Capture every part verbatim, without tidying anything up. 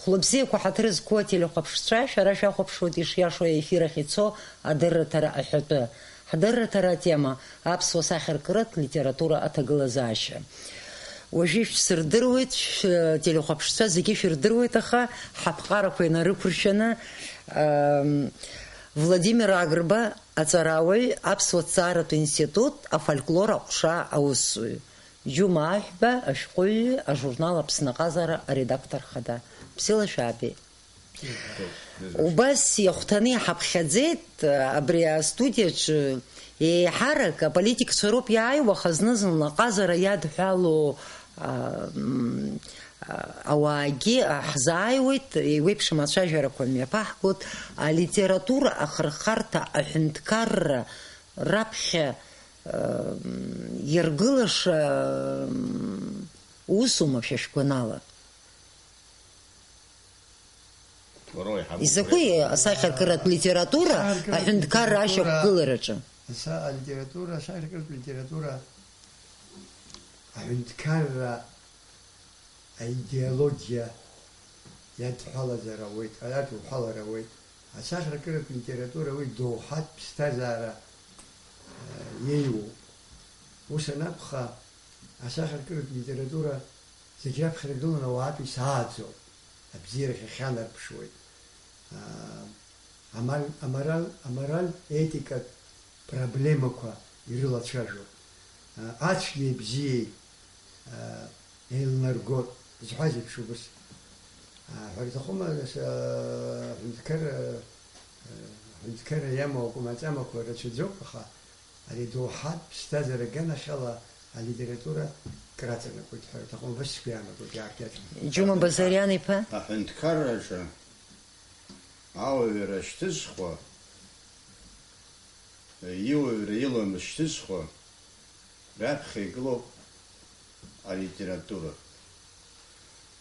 Хәлыбзиақәа, ҳаҭыр зқәу ателехәаԥшцәа, шәара шәахәаԥшуеит ишиашоу аефир ахь ицо адырраҭара аҳәатәы. Ҳдырраҭара атема: аԥсуа сахьаркыратә литература аҭагылазаашьа. Уажәы ишәсырдыруеит, шәтелехәаԥшцәа зегьы шәырдыруеит, аха ҳаԥҟарақәа инарықәыршәаны, ам, Владимир Агрба, аҵарауаҩ, Аԥсуа ҭҵааратә институт афольклор аҟәша аусзуҩ. Џьума Аҳәба, ашәҟәыҩҩы, ажурнал Аԥсны аҟазара аредактор хада. Бзиала шәаабеит. Убас иахәҭаны иҳаԥхьаӡеит, абри астудиаҿы еиҳарак аполитикцәа роуп иааиуа, аха зны-зынла аҟазара иадҳәалоу, а, м, а, ауаагьы ҳзааиуеит, еиуеиԥшым ацәажәарақәа мҩаԥаҳгоит, алитература ахырхарҭа аҳәынҭқарра раԥхьа, м, иргылаша, м, усума шәа шәгәанала? Уара уаҳа Изакәи агәыӷра. Асахьаркыратә литература Асахьаркыратә аҳәынҭқарра литература, ашьақәгылараҿы? Аса-, алитература, асахьаркыратә литература аҳәынҭқарра аидеологиа иадҳәалазар ауеит, иадуҳәалар ауеит. Асахьаркыратә литература уи доуҳатә ԥсҭазаара, э, иеиуоуп. Ус анакәха, асахьаркыратә литература зегь раԥхьа иргыланы ауаатәыҩса ааӡоуп, абзиарахь иахьанарԥшуеит. Аа, амал-, аморал-, амораль-етикатә проблемақәа ирылацәажәоит. Аа, ацәгьеи абзиеи, аа, еилнаргоит, зҳәаз еиԥш убыс. Аа, ҳәара иҭахума, нас, аа, аҳәынҭқарра, аа, аҳәынҭқарра иамоу акәымаҵамақәа рацәаӡоуп, аха ари доуҳатә ԥсҭазаара аганахьала алитература краҵанакуеит ҳәа рҭахума, убас сгәы иаанагоит, иааркьаҿны. Џьума Базариан-иԥа? Аҳәынҭқарраҿы ауаҩра шьҭызхуа, иуаҩра иламыс шьҭызхуа раԥхьа игылоуп алитература.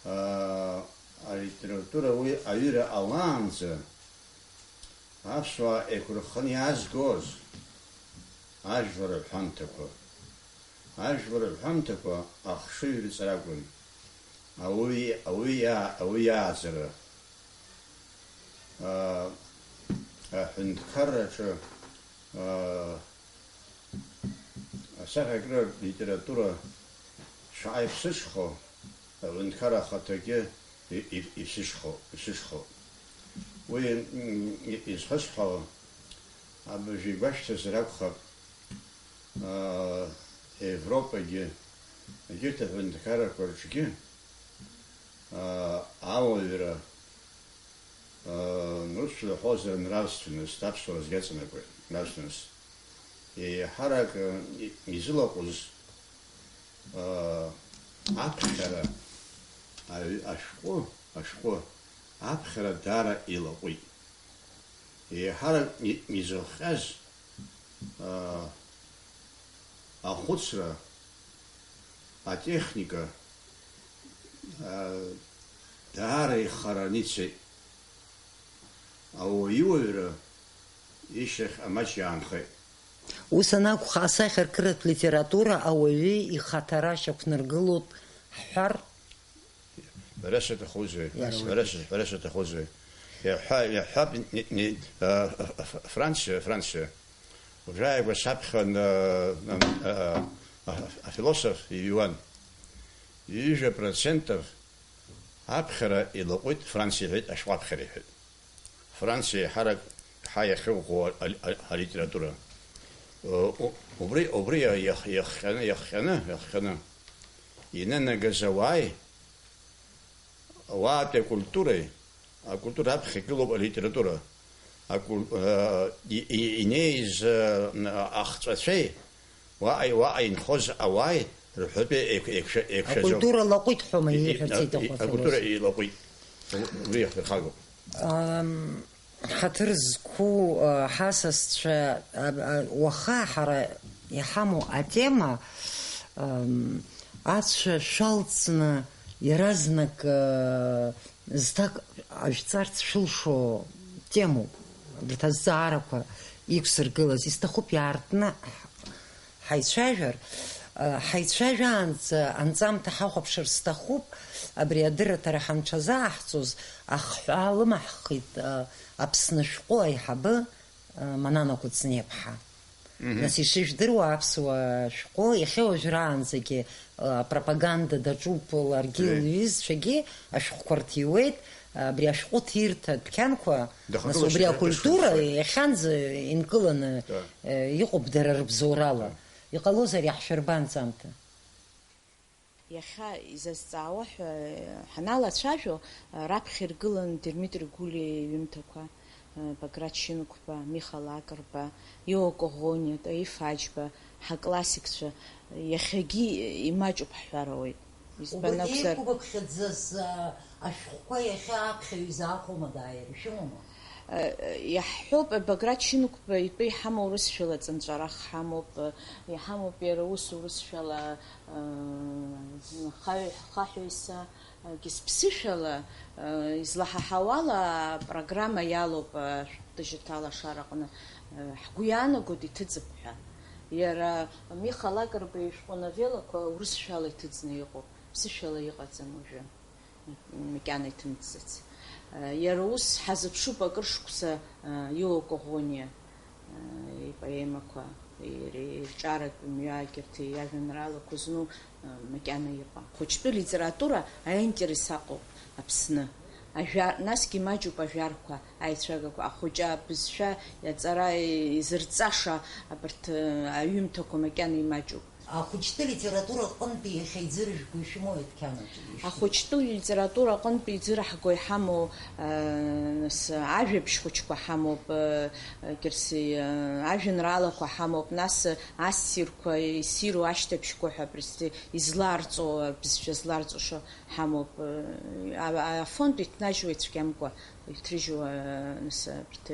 Аа, алитература уи аҩыра ауаанӡа аԥсуаа еиқәырхханы иаазгоз ажәлар рҳәамҭақәа, ажәлар рҳәамҭақәа ахшыҩ рыҵара акәын, ауаҩы, ауаҩы иа-, ауаҩы иааӡара. Аа, аҳәынҭқарраҿы, аа, асахьаркыратә литература шаҟа иԥсыҽхо, аҳәынҭқар ахаҭагьы и-, и-, иԥсыҽхо, иԥсыҽхо. Уи, м, и-, изхысҳәаауа, абыржәы игәашәҭазар акәхап, аа, Европагьы, егьырҭ аҳәынҭқаррақәа рҿгьы, аа, ауаҩра, аа, ус шәырҳәозар, нравственность, аԥсуара зегь аҵанакуеит, нравственность. Еиҳарак, и-, изылаҟәыз, аа, аԥхьара, аҩ-, ашәҟәы, ашәҟәы аԥхьара даара илаҟәит. Еиҳарак и-, изыхҟьаз, аа, ахәыцра, атехника, аа, даара ихараны ицеит. Ауаҩы иуаҩра ишьҭахьҟа маҷ иаанхеит. Ус анакәха, асахьаркыратә литература ауаҩы ихаҭара шьақәнаргылоит ҳҳәар? Ҳәара саҭахузеи? Иашоуп. Ҳәара са-, ҳәара саҭахузеи? Иаҳҳәа-, иаҳҳәап, ни-, ни-, а, а, а, Франциа, Франциа. Уажәааигәа саԥхьан, а, а, а, а, афилософ иҩуан. Ҩажәа процентов аԥхьара илаҟәит, Франциа иҳәеит, ашәҟәы аԥхьара иҳәеит. Франциа еиҳарак ҳа иахьыӷәӷәоу а-, а-, алитература. Ы, у-, убри, убри иах-, иахҟьаны, иахҟьаны, иахҟьаны инанагаз ауааи, ауаатәи акультуреи, акультура аԥхьа игылоуп алитература. Акуль-, ы, и-, и-, инеиз, ы, ахҵәацәеи, уаҟа, уаҟа инхоз ауааи рҳәатәы еиқә-, еиқәшәа-, еиқәшәаӡом. Акультура лаҟәит ҳәоума И-, и-, ииҳәарц и-, иҭаху акультура афилософ? Илаҟәит. Убри иахырхагоуп. Ам, ҳаҭыр зқәу, а, ҳасасцәа, а, а, уаха ҳара иҳамоу атема, ам, ацәа шәалҵны иаразнак, а, зҭак ажәҵарц шәылшо темоуп. Абарҭ азҵаарақәа иқәсыргылаз, исҭахуп иаартны ҳаицәажәар. Ҳаицәажәаанӡа анҵамҭа ҳахәаԥшыр сҭахуп, абри адырраҭара ҳанҽазааҳҵоз, ахҳәаа лымаҳхит Аԥсны ашәҟәы аиҳабы Манана Кәыҵниаԥҳа. Нас, ишыжәдыруа, аԥсуа шәҟәы иахьа уажәраанӡагьы апропаганда даҿуп ларгьы, лҩызцәагьы ашәҟәқәа рҭиуеит, абри ашәҟәы ҭирҭа дәқьанқәа, нас, убри акультура иахьанӡа инкыланы иҟоуп дара рыбзоурала. Иҟалозар, иаҳшәырба анҵамҭа. Иахьа изазҵаауа ҳәа ҳаналацәажәо, раԥхьа иргылан Дырмит Ргәлиа иҩымҭақәа, Баграт Шьынқәба, Миха Лакрба, Ио Коӷониа, Таиф Аџьба, ҳаклассикцәа, иахьагьы имаҷуп ҳҳәар ауеит. Избан акәзар, еиқәгәыԥхьыӡаз ашәҟәқәа иахьа аԥхьаҩ изаахәома дааир, ишәымоума? Иаҳҳәоуп, Баграт Шьынқәба итәы иҳамоу урысшәала ҵынҵәарах ҳамоуп, иҳамоуп иара ус урысшәала, хаҳә-, хаҳәаҩса, гьыс ԥсышәала, излаҳаҳауала апрограмма иалоуп, ашәҟәтәы жьаҭала ашара аҟны, ҳгәы иаанагоит, иҭыҵып ҳәа. Иара Миха Лакрба ишәҟәы новеллақәа урысшәала иҭыҵны иҟоуп, ԥсышәала иҟаӡам уажәы. Макьана иҭымҵӡац. Иара ус ҳазыԥшуп акыр шықәса Ио Коӷониа ипоемақәа, ирҿиаратә мҩа, егьырҭ иажәеинраалақәа зну макьана иҟам. Ахәыҷтәы литература аинтерес аҟоуп Аԥсны. Ажәа-, насгьы имаҷуп ажәарқәа, аицәажәарақәа, ахәыҷы абызшәа аҵара изырҵаша абарҭ аҩымҭақәа макьана имаҷуп. Ахәыҷтәы литература аҟынтәи иахьа иӡыржәго ишәымоуи адәқьанаҿ? Ахәыҷтәы литература аҟынтәи иӡырҳго иҳамоу, э, нас, ажәабжь хәыҷқәа ҳамоуп, э, кьырси, э, ажәеинраалақәа ҳамоуп, нас, ассирқәа, иссиру ашьҭыбжьқәа ҳәа, абри изларҵо, абызшәа зларҵошо ҳамоуп. Э, а-, а-, афонд иҭнажьуа ицәгьамкәа, иҭрыжьуа, э, нас, абарҭ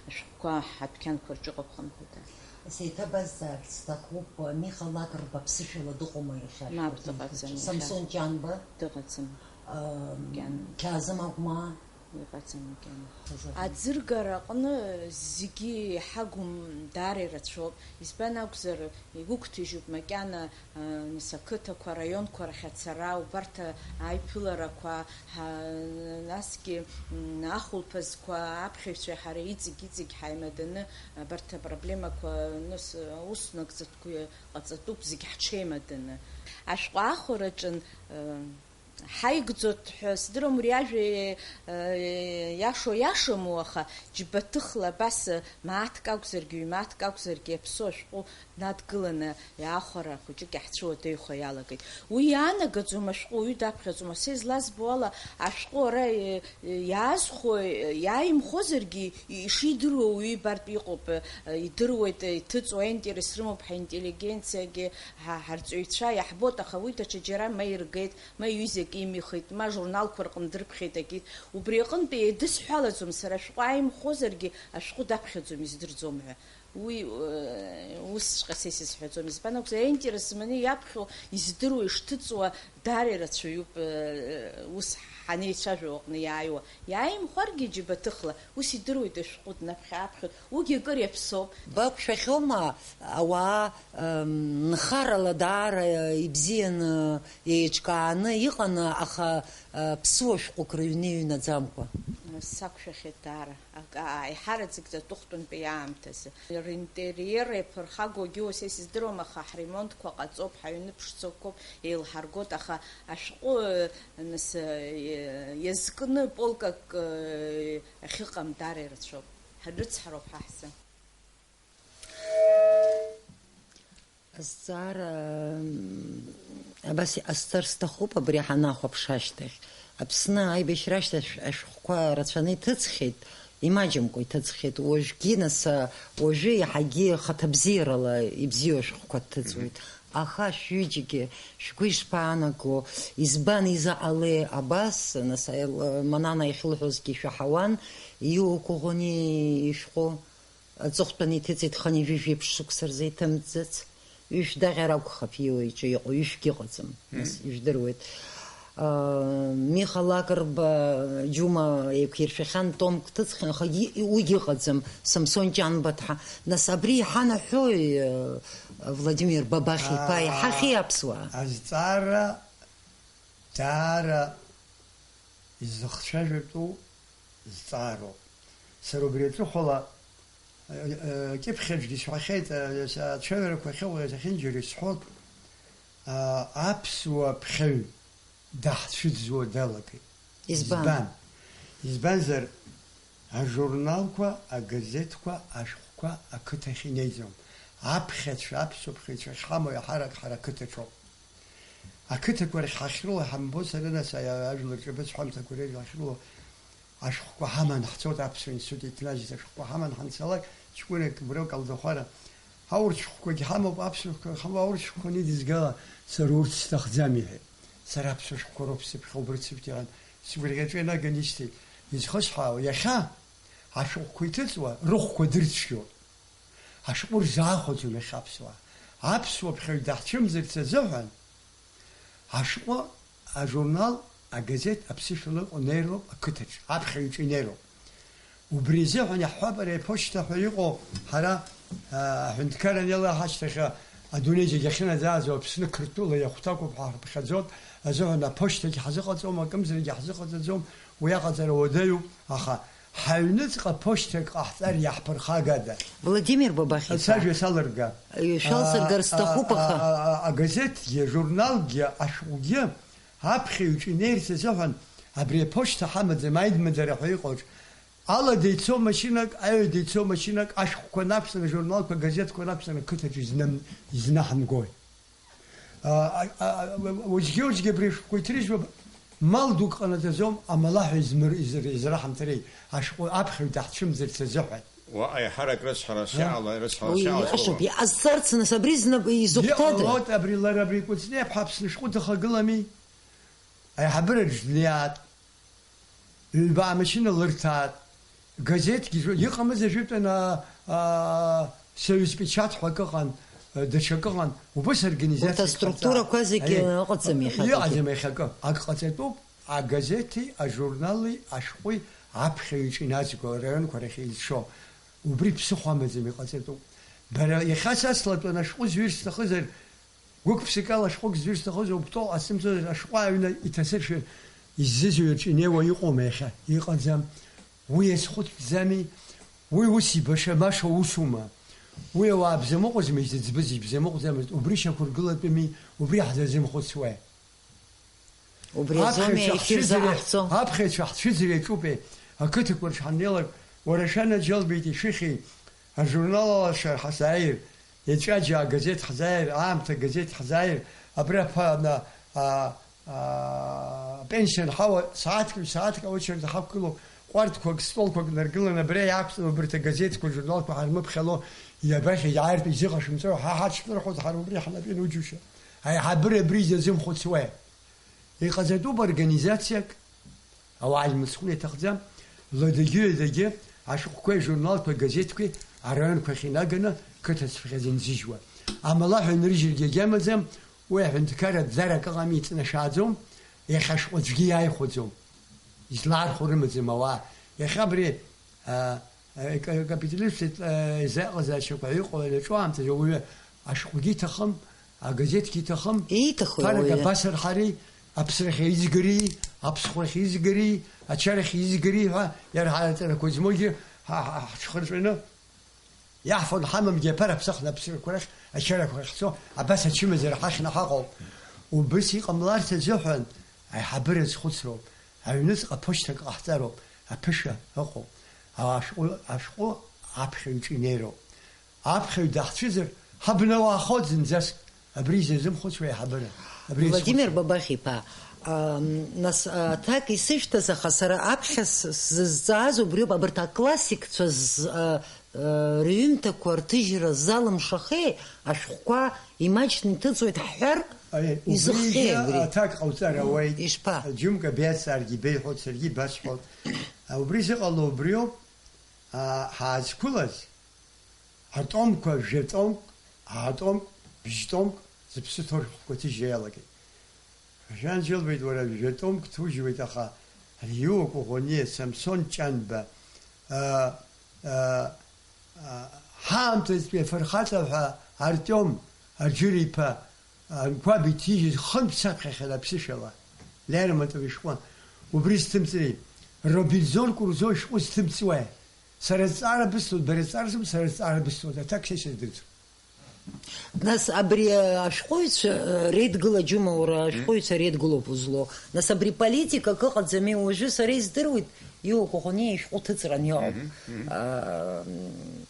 ашәҟәқәа ҳадәқьанқәа рҿы ыҟоуп хымԥада. Сеиҭабазҵаарц сҭахуп, Миха Лакрба ԥсышәала дыҟоума иахьа? Мап, дыҟаӡам иахьа. Самсон Ҷанба? Дыҟаӡам. Ам, Ҷан. Қьаазым Агәмаа? Иҟаӡам макьана. Ҳазыҟам. Аӡыргара аҟны зегьы иҳагым даара ирацәоуп. Избан акәзар, игәыгәҭажьуп макьана, а, нас ақыҭақәа, араионқәа рахь ацара, убарҭ аиԥыларақәа, ҳа-, насгьы, м, ахәылԥазқәа, аԥхьаҩцәеи ҳареи иҵегь-иҵегь ҳаимаданы, абарҭ апроблемақәа, нас, аус нагӡатәқәа ҟаҵатәуп зегь ҳҽеимаданы. Ашәҟәы аахәараҿын, э, ҳаигӡоит ҳәа сдырам, уи ажәа, э, иашоу иашаму, аха џьбаҭыхла абас, э, мааҭк акәзаргьы, ҩ-мааҭк акәзаргьы иаԥсоу ашәҟәы днадгыланы иаахәара хәыҷык иаҳцәыуадаҩхо иалагеит. Уи иаанагаӡом ашәҟәы, уаҩы даԥхьаӡом. Аса излазбо ала, ашәҟәы ара, э, иаазхәо, э, иааимхозаргьы, ишидыруа уаҩы ибартә иҟоуп, э, идыруеит, э, иҭыҵуа аинтерес рымоуп ҳинтеллигенциагьы, ҳа-, ҳарҵаҩцәа иаҳбоит, аха уи даҽаџьара ма иргеит, ма ҩызак имихит, ма журналқәа рҟны дрыԥхьеит акит. Убри аҟынтәи еидысҳәалаӡом сара, ашәҟәы ааимхозаргьы, ашәҟәы даԥхьаӡом, издырӡом ҳәа. Уи, э, усҵәҟьа са исызҳәаӡом. Избан акәзар, аинтерес зманы иаԥхьо, издыруа, ишҭыҵуа даара ирацәаҩуп, э, ус ҳанеицәажәо аҟны иааиуа. Иааимхәаргьы џьабаҭыхла, ус идыруеит, ашәҟәы днаԥхьа-ааԥхьоит, уигьы акыр иаԥсоуп. Бақәшәахьоума ауаа, м, нхарала даара ибзианы, еиҿкааны иҟаны, аха, э, ԥсуа шәҟәык рыҩны иҩнаӡамкәа? Сақәшәахьеит даара. Акы, аиҳараӡак аҵыхәтәантәи аамҭазы. Ринтериер еиԥырхагоугьы уа са исыздыруам, аха ҳремонтқәа ҟаҵоуп, ҳаҩны ԥшӡақәоуп, еилҳаргоит, аха ашәҟәы, нас, иазкны полкак ахьыҟам даара ирацәоуп. Ҳрыцҳароуп ҳа ҳзы. Азҵаара, м, абас иҟасҵар сҭахуп, абри ҳанахәаԥш ашьҭахь. Аԥсны аибашьра ашьҭахь ашәҟәқәа рацәаны иҭыҵхьеит, имаҷымкәа иҭыҵхьеит. Уажәгьы, нас, уажәы иаҳагьы хаҭабзиарала ибзиоу ашәҟәқәа дҭыҵуеит. Мгм. Аха шәҩыџьагьы шәгәы ишԥаанаго, избан изаҟалеи абас, нас, аил-, Манана иахьылҳәозгьы шәаҳауан, Иуа Коӷониа ишәҟәы аҵыхәтәаны иҭыҵит, хынҩажәи жәиԥшь шықәса рзы иҭымҵӡац. Ҩышә даҟьар акәхап Иуа иҿы иҟоу, ҩышәгьы ыҟаӡам, нас, ижәдыруеит. Миха Лакрба, Џьума еиқәиршәахьан, томк ҭыҵхьан, аха уигьы ыҟаӡам, Самсон Ҷанба-ҭҳа. Нас абри иҳанаҳәои, Владимир Бабахь-иԥа, иҳахьи аԥсуаа? Азҵаара даара изыхцәажәатәу зҵаароуп. Сара убри аҵыхәала, э, э, кьыԥхьаҿгьы сҳәахьеит, э, ацәажәарақәа ахьыҟоу иахьынџьара исҳәоит, а, аԥсуа ԥхьаҩ даҳцәыӡуа далагеит. Избан? Избан? Избанзар, ажурналқәа, агазеҭқәа, ашәҟәқәа ақыҭахь инеиӡом. Аԥхьацәа, аԥсуа ԥхьаҩцәа ахьҳамоу иаҳарак ҳара ақыҭаҿоуп. Ақыҭақәа рахь ҳахьрыло ҳамбо, сара нас аи-, ажәлар ҿаԥыц ҳамҭақәа реиԥш ҳахьрыло, ашәҟәқәа ҳаман ҳцоит, аԥсуа институт еиҭнажьыз ашәҟәқәа ҳаман ҳанцалак, ҷкәынак Мрел Калдахәара, аурыс шәҟәқәагьы ҳамоуп, аԥсуа шәҟәқәа ҳамоуп, аурыс шәҟәқәа анидызгала, сара урҭ сҭахӡам, иҳәеит. Сара аԥсуа шәҟәқәа роуп сзыԥхьо, убырҭ сыԥхьаӡан, сгәырӷьаҿы инаган исҭеит. Изхысҳәаауа, иахьа ашәҟәқәа иҭыҵуа рыхәқәа дырцәгьоуп. Ашәҟәы рзаахәаӡом иахьа аԥсуаа. Аԥсуа ԥхьаҩ даҳцәымӡырц азыҳәан, ашәҟәы, ажурнал, агазеҭ аԥсышәала иҟоу неироуп ақыҭаҿ, аԥхьаҩ иҿы инеироуп. Убри азыҳәан иаҳҳәап, ари аԥошьҭа ҳәа иҟоу ҳара, аа, аҳәынҭқарра анеилаҳа ашьҭахь, адунеи зегь ахьынаӡааӡо Аԥсны Қырҭтәыла иахәҭакуп ҳәа ҳаԥхьаӡоит азыҳәан аԥошьҭагьы ҳазыҟаҵом, акымзарагьы ҳзыҟаҵаӡом, уи аҟаҵара уадаҩуп, аха ҳаҩныҵҟа ԥошьҭак ҟаҳҵар иаҳԥырхагада? Владимир Бабахь-иԥа. Сажәа салырга. Шәалсыргар сҭахуп, аха. А, а, а, агазеҭгьы, ажурналгьы, ашәҟәгьы аԥхьаҩ иҿы инеирц азыҳәан абри аԥошьҭа ҳамаӡам, аидмыӡара ҳәа иҟоуаҿ. Алада ицо машьынак, аҩада ицо машьынак, ашәҟәқәа нақәҵаны, ажурналқәа, агазеҭқәа нақәҵаны ақыҭаҿы изнам-, изнаҳамгои? А, а, а, а, уеизгьы-уеизгьы абри ашәҟәқәа иҭрыжьуа мал дук ҟанаҵаӡом, амалаҳәа измыр-, изыр-, израҳамҭари, ашәҟәы аԥхьаҩ даҳцәымӡырц азыҳәан. Уаҟа еиҳарак рыцҳара шьаала, рыцҳара уи шьаала иашоуп, сҳәома. Иҟазҵарц, нас, абри зны изыхәҭада? Иҟалоит, абри лара абри Кәыҵниаԥҳа Аԥсны шәҟәы дахагылами? Аиҳабыраҿ днеиаат. Ҩба амашьына лырҭаат, газеҭгьы жу-, иҟамыз ажәытәан, а, а, Союзпечат ҳәа акы ыҟан, а, даҽакы ыҟан, убыс организациа. Урҭ аструктурақәа зегьы ыҟаӡам иахьатәигьы. Иҟаӡам иахьакы. Ак ҟаҵатәуп, агазеҭи, ажурнали, ашәҟәи аԥхьаҩ иҿы иназго, араионқәа рахь еизшо. Убри ԥсыхәа амаӡам, иҟаҵатәуп. Бара иахьа са слатәаны ашәҟәы зҩыр сҭахызар, гәык-ԥсыкала шәҟәык зҩыр сҭахыз, убтоу ҟасымҵозар, ашәҟәы аҩны иҭасыршәыр, иззызҩыртә инеиуа иҟоума иахьа? Иҟаӡам. Уи иазхәыцӡами? Уи ус ибаша-маша усума? Уи ауаа бзамыҟәызма изыӡбыз, ибзамыҟәӡамызт? Убри шьақәыргылатәыми, убри ҳзазымхәыцуеи? Убри азоуми аԥхьаҩцәа ефир ҳцәыӡра, заҟаҳҵо? Аԥхьаҩцәа ҳцәыӡра иаҿуп, еи, ақыҭақәа рҿы ҳаннеилак, уара шәанаџьалбеит ишәыхьи, ажурнал алашара ҳазааир, еҵәаџьаа агазеҭ ҳзааир, аамҭа агазеҭ ҳзааир, абра ԥа-, на-, а, а, апенсиа анҳауа, сааҭк, ҩ-сааҭк аочерд ҳақәгылоуп, ҟәардқәак, столқәак наргыланы абра иаақәҵаны убарҭ агазеҭқәа, ажурналқәа ҳармыԥхьало, иабахьа иааиртә изыҟашәымҵо, ҳа ҳаҽԥырҳәоит, ҳара убри ҳнапы иануџьушьа. Аиҳабыра абри изазымхәыцуеи? Иҟаҵатәуп организациак, ауаа имыцхәны иаҭахӡам, ладагьы-ҩадагьы ашәҟәқәеи ажурналқәеи агазеҭқәеи араионқәа ахь инаганы қыҭацәгьа зынӡыжьуа. Амала ҳәа инрыжьыргьы агьамаӡам, уи аҳәынҭқарра ӡарак ыҟами, иҵнашәааӡом, иахьа ашәҟәы аӡәгьы иааихәаӡом. Излаархәо рымаӡам ауаа. Иахьа абри, а, Ка-, капиталисттә, э, изаҟазаашьақәа иҟоу иаҿу аамҭазы ауаҩы ашәҟәгьы иҭахым, агазеҭгьы иҭахым, ииҭахуи ԥарак ауаҩы? Абас рҳари, аԥсрахь еизгари, аԥсхәрахь еизгари, ачарахь еизгари ҳәа иара ҳара аҵарақәа змоугьы ҳа-, ҳа-, ҳҽхырҵәаны иаҳфон, ҳамамгьы аԥара ҳԥсахны аԥсрақәа рахь, ачарақәа рахь ҳцо, абас ачымазара ҳахьны ҳаҟоуп. Убыс иҟамларц азыҳәан аиҳабыра зхәыцроуп. Аҩныҵҟа ԥошьҭак ҟаҳҵароуп, аԥышәа ыҟоуп, ашәҟәы, ашәҟәы аԥхьаҩ иҿы инеироуп. Аԥхьаҩ даҳцәыӡыр, ҳабнауаахоит зынӡаск, абри изазымхәыцуа аиҳабыра. Абри Владимир изхәыцуа. Бабахь-иԥа, ам, нас, а, аҭак исышәҭаз, аха сара аԥхьа с-, сзызҵааз убриоуп, абарҭ аклассикцәа з-, а, Рҩымҭақәа рҭыжьра залымшахеи, ашәҟәқәа имаҷны иҭыҵуеит ҳҳәар, Аи, изыххеи убригьы абри? Аҭак ҟауҵар ауеит. Ишԥа? Џьумка биацааргьы беиҳәоит, саргьы ибасҳәоит. А, убри зыҟало убриоуп, а, ҳаазқәылаз, атомқәа, жәа-томк, аа-томк, бжь-томк, зыԥсы ҭоу ршәҟәқәа ҭыжьра иалагеит. Жанџьалбеит, уара жәа-томк ҭужьуеит, аха Риуа Коӷониа, Самсон Ҷанба, а, а, а, ҳаамҭазтәи афырхаҵа ҳәа Артиом Аџыр-иԥа Анқәаб иҭижьыз хынтә саԥхьахьан аԥсышәала, Лермонтов ишҟәы. Убри сҭымҵри, Робинзон Крузо ишҟәы сҭымҵуеи? Сара зҵаара бысҭоит, бара зҵаара сымоуп, сара зҵаара бысҭоит, аҭак са исыздырӡом. Нас абри ашәҟәыҩҩцәа, э, реидгыла, Џьума, уара ашәҟәыҩҩцәа реидгылоуп узлоу. Нас абри политика акы ыҟаӡами? Уажәы сара издыруеит, Иуа Коӷониа ишәҟәы ҭыҵран иҟоуп. Мгм, мгм. Аа, м,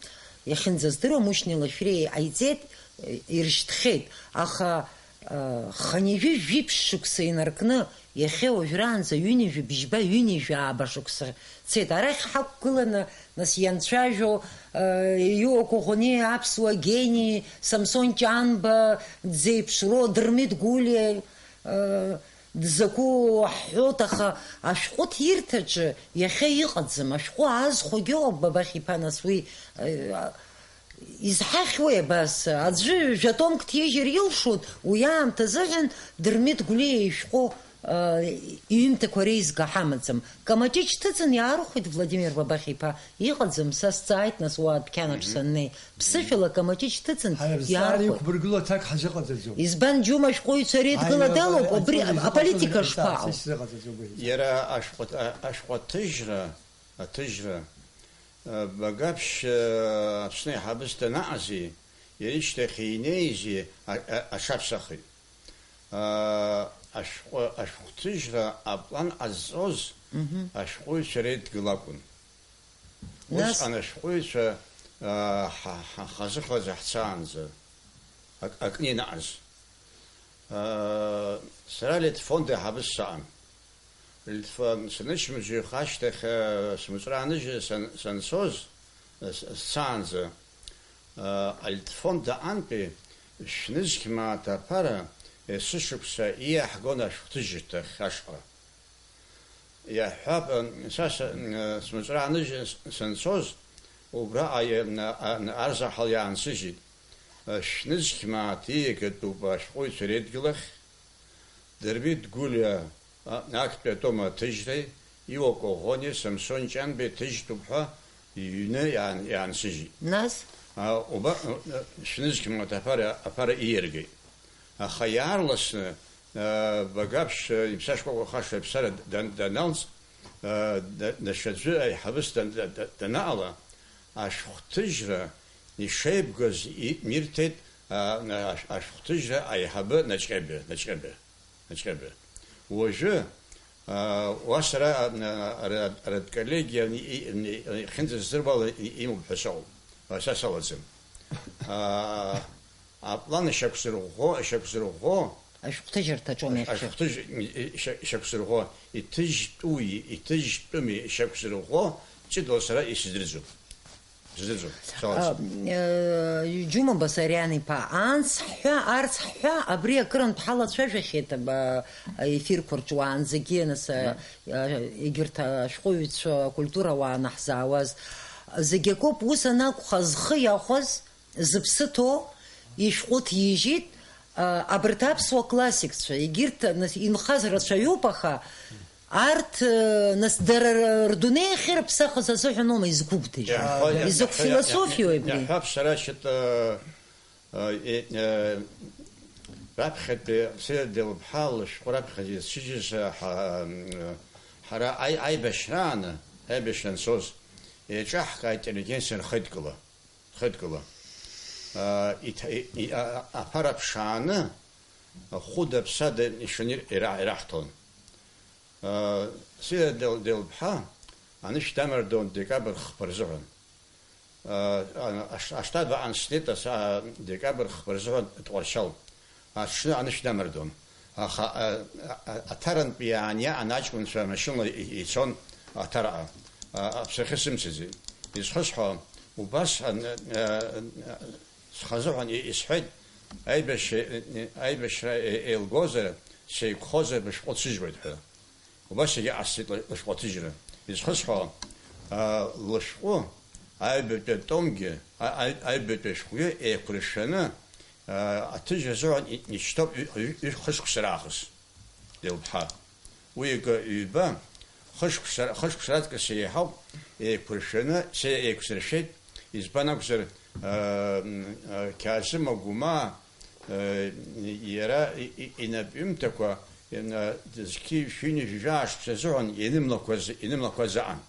иахьынӡаздыруа, Мушьни Лашәриа иҟаиҵеит, э, иршьҭхьеит. Аха, э, хынҩажәи жәиԥшь шықәса инаркны, иахьа уажәраанӡа ҩынҩажәи бжьба, ҩынҩажәи ааба шықәса цеит. Арахь ҳақәгыланы, нас, ианцәажәо, э, Иуа Коӷониа, аԥсуа гени, Самсон Ҷанба, дзеиԥшроу, Дырмит Гәлиа, э, дзакәу ҳҳәоит, аха ашәҟәы ҭирҭаҿы иахьа иҟаӡам. Ашәҟәы аазхәагьы ыҟоуп, Бабахь-иԥа, нас уи, э, изҳахьуеи абас? Аӡәы жәа-томк ҭижьыр илшоит, уи аамҭазыҳәан Дырмит Гәлиа ишәҟәы, э, иҩымҭақәа реизга ҳамаӡам. Камаҷыҷ ҭыҵын иаарыхәеит Владимир Бабахь-иԥа. Иҟаӡам, са сҵааит, нас, уа адәқьанаҿ Мгм. саннеи. Ԥсышәала Камаҷыҷ ҭыҵын Ҳара азҵаара иаарыхәеит. Иқәбыргыло аҭак ҳазыҟаҵаӡом. Избан, Џьума ашәҟәыҩҩцәа реидгыла Аиеи, далоуп, абри аиеи, аполитика аиеи, шԥаҟоу? Сзыҟаҵаӡом уи. Иара ашәҟәы-, а-, ашәҟәы аҭыжьра, аҭыжьра, а, Багаԥшь, а, Аԥсны аиҳабыс данаҟази, иара ишьҭахь инеизи, а, а, аҽаԥсахит. Аа, ашәҟәы, ашәҟәҭыжьра аплан ҟазҵоз Мгм. ашәҟәыҩҩцәа реидгыл акәын. Нас Усҟан ашәҟәыҩҩцәа, аа, ҳа, ҳа, ҳазыхәаӡа ҳцаанӡа, ак-, акны инаҟаз. Аа, сара Литфонд аиҳабыс саан. Литфон санычмазаҩха ашьҭахь, аа, смыҵәра аныжьны сан-, санцоз, с-, сцаанӡа, Альтфон Даҟантәи шәнызқь мааҭ аԥара есышықәса ииаҳгон ашәҟәҭыжьырҭахь ашҟа. Иаҳҳәап, са, са, смыҵәра аныжь санцоз, убраҟа иа-, арзаҳал иаансыжьит. Шәнызқь мааҭ ииагатәуп ашәҟәыҩҩцәа реидгылахь, Дырмит Гәлиа, а, актәи атом аҭыжьреи, Иуа Коӷониа, Самсон Ҷанбеи ҭыжьтәуп ҳәа иҩны иаан-, иаансыжьит. Нас? А, уба-, а, шәнызқь мааҭ аԥара, аԥара ииаргеит. Аха иаарласны, а, Багаԥшь, а, иԥсашкәакәахаша иԥсара дан-, даналҵ, а, да-, даҽаӡәы аиҳабыс дан-, да-, да-, данаҟала, ашәҟәҭыжьра ишеибгаз и-, мирҭеит, а, ашә-, ашәҟәҭыжьра аиҳабы Наҷҟьебе, Наҷҟьебе. Аҷкәбар. Уажәы, аа, уа сара, а, а, ара-, аредколлегиа и-, и-, и-, ихьынӡаздыруа ала и-, имоуп ҳәа сыҟоуп. Са салаӡам. Аа, аплан ишьақәзырӷәӷәо, ишьақәзырӷәӷәо, Ашәҟәҭыжьырҭаҿоума иахьа? Ашәҟәҭыжь-, и-, ишьа-, ишьақәзырӷәӷәо, иҭыжьтәуи, иҭыжьтәыми ишьақәзырӷәӷәо, ҷыдала сара исыздырӡом. Сыздырӡом, салаӡам. А, э, Џьума Басариан-иԥа, анс ҳҳәа, арс ҳҳәа, абри акырынтә ҳалацәажәахьеит, а, ефирқәа рҿы уаанӡагьы, нас, а, Мгм. а, егьырҭ ашәҟәыҩҩцәа, акультура ауаа анаҳзаауаз. Зегь акоуп, ус анакәха, зхы иахәаз, зыԥсы ҭоу ишәҟәы ҭижьит, а, абарҭ аԥсуа классикцәа, егьырҭ, нас, инхаз рацәаҩуп, аха Арҭ, э, нас, дара р-, рдунеи ахьырыԥсахыз азыҳәан аума изқәыгәҭажьу? Иаҳҳәо-, Изакә иаҳҳәо-, философиоу иаҳ-, абри? Иаҳҳәап, сара шьҭа, э, э, э, раԥхьатәи Сиа Делԥҳа лышәҟәы раԥхьаӡа иазцәыжьыз, э, ҳа-, э, ҳара аи-, аибашьрааны, аибашьра анцоз, еиҿаҳкааит интеллигенциа рхеидкыла. Хеидкыла. Аа, иҭ-, и-, и-, а-, а-, аԥара ԥшааны, хәыда-ԥсада ишаны ира-, ираҳҭон. Аа, Сиа Дел-, Делԥҳа анышә дамардон декабр хԥа рзыҳәан. Аа, а-, аш-, аштаб аҟан снеит, ас-, а, декабр хԥа рзыҳәан Тҟәарчал. Аҽны анышә дамардон. Аха, а, а, а, аҭарантә иаан иаан аҷкәынцәа машьынала и-, ицон аҭараҟа. А, аԥсрахьы сымцаӡеит. Изхысҳәо, убас, а, а, а, схазыҳәан и-, исҳәеит, аибашьра, аибашьра е-, еилгозар, сеиқәхозар бышәҟәы ҭсыжьуеит ҳәа. Убас егьыҟасҵеит лы-, лышәҟәы аҭыжьра. Изхысҳәо, а, лышәҟәы, аҩбатәи атомгьы, а-, аҩ-, аҩбатәи ашәҟәгьы еиқәыршәаны, а, аҭыжьра азыҳәан и-, ишьҭоуп ҩ-, ҩ-, ҩышә-хышықәса раахыс. Делԥҳа. Уи акы ҩба, хышықәса, хышықәса раҵкыс еиҳауп, еиқәыршәаны, се еиқәсыршәеит, избан акәзар, ы, м, ы, Қьаазым Агәмаа, ы, иара и, и, инапҩымҭақәа, ы, зқьи жәшәи ҩынҩажәи жәаа шықәса азыҳәан ианымлақәаз, ианымлақәаз аҟан.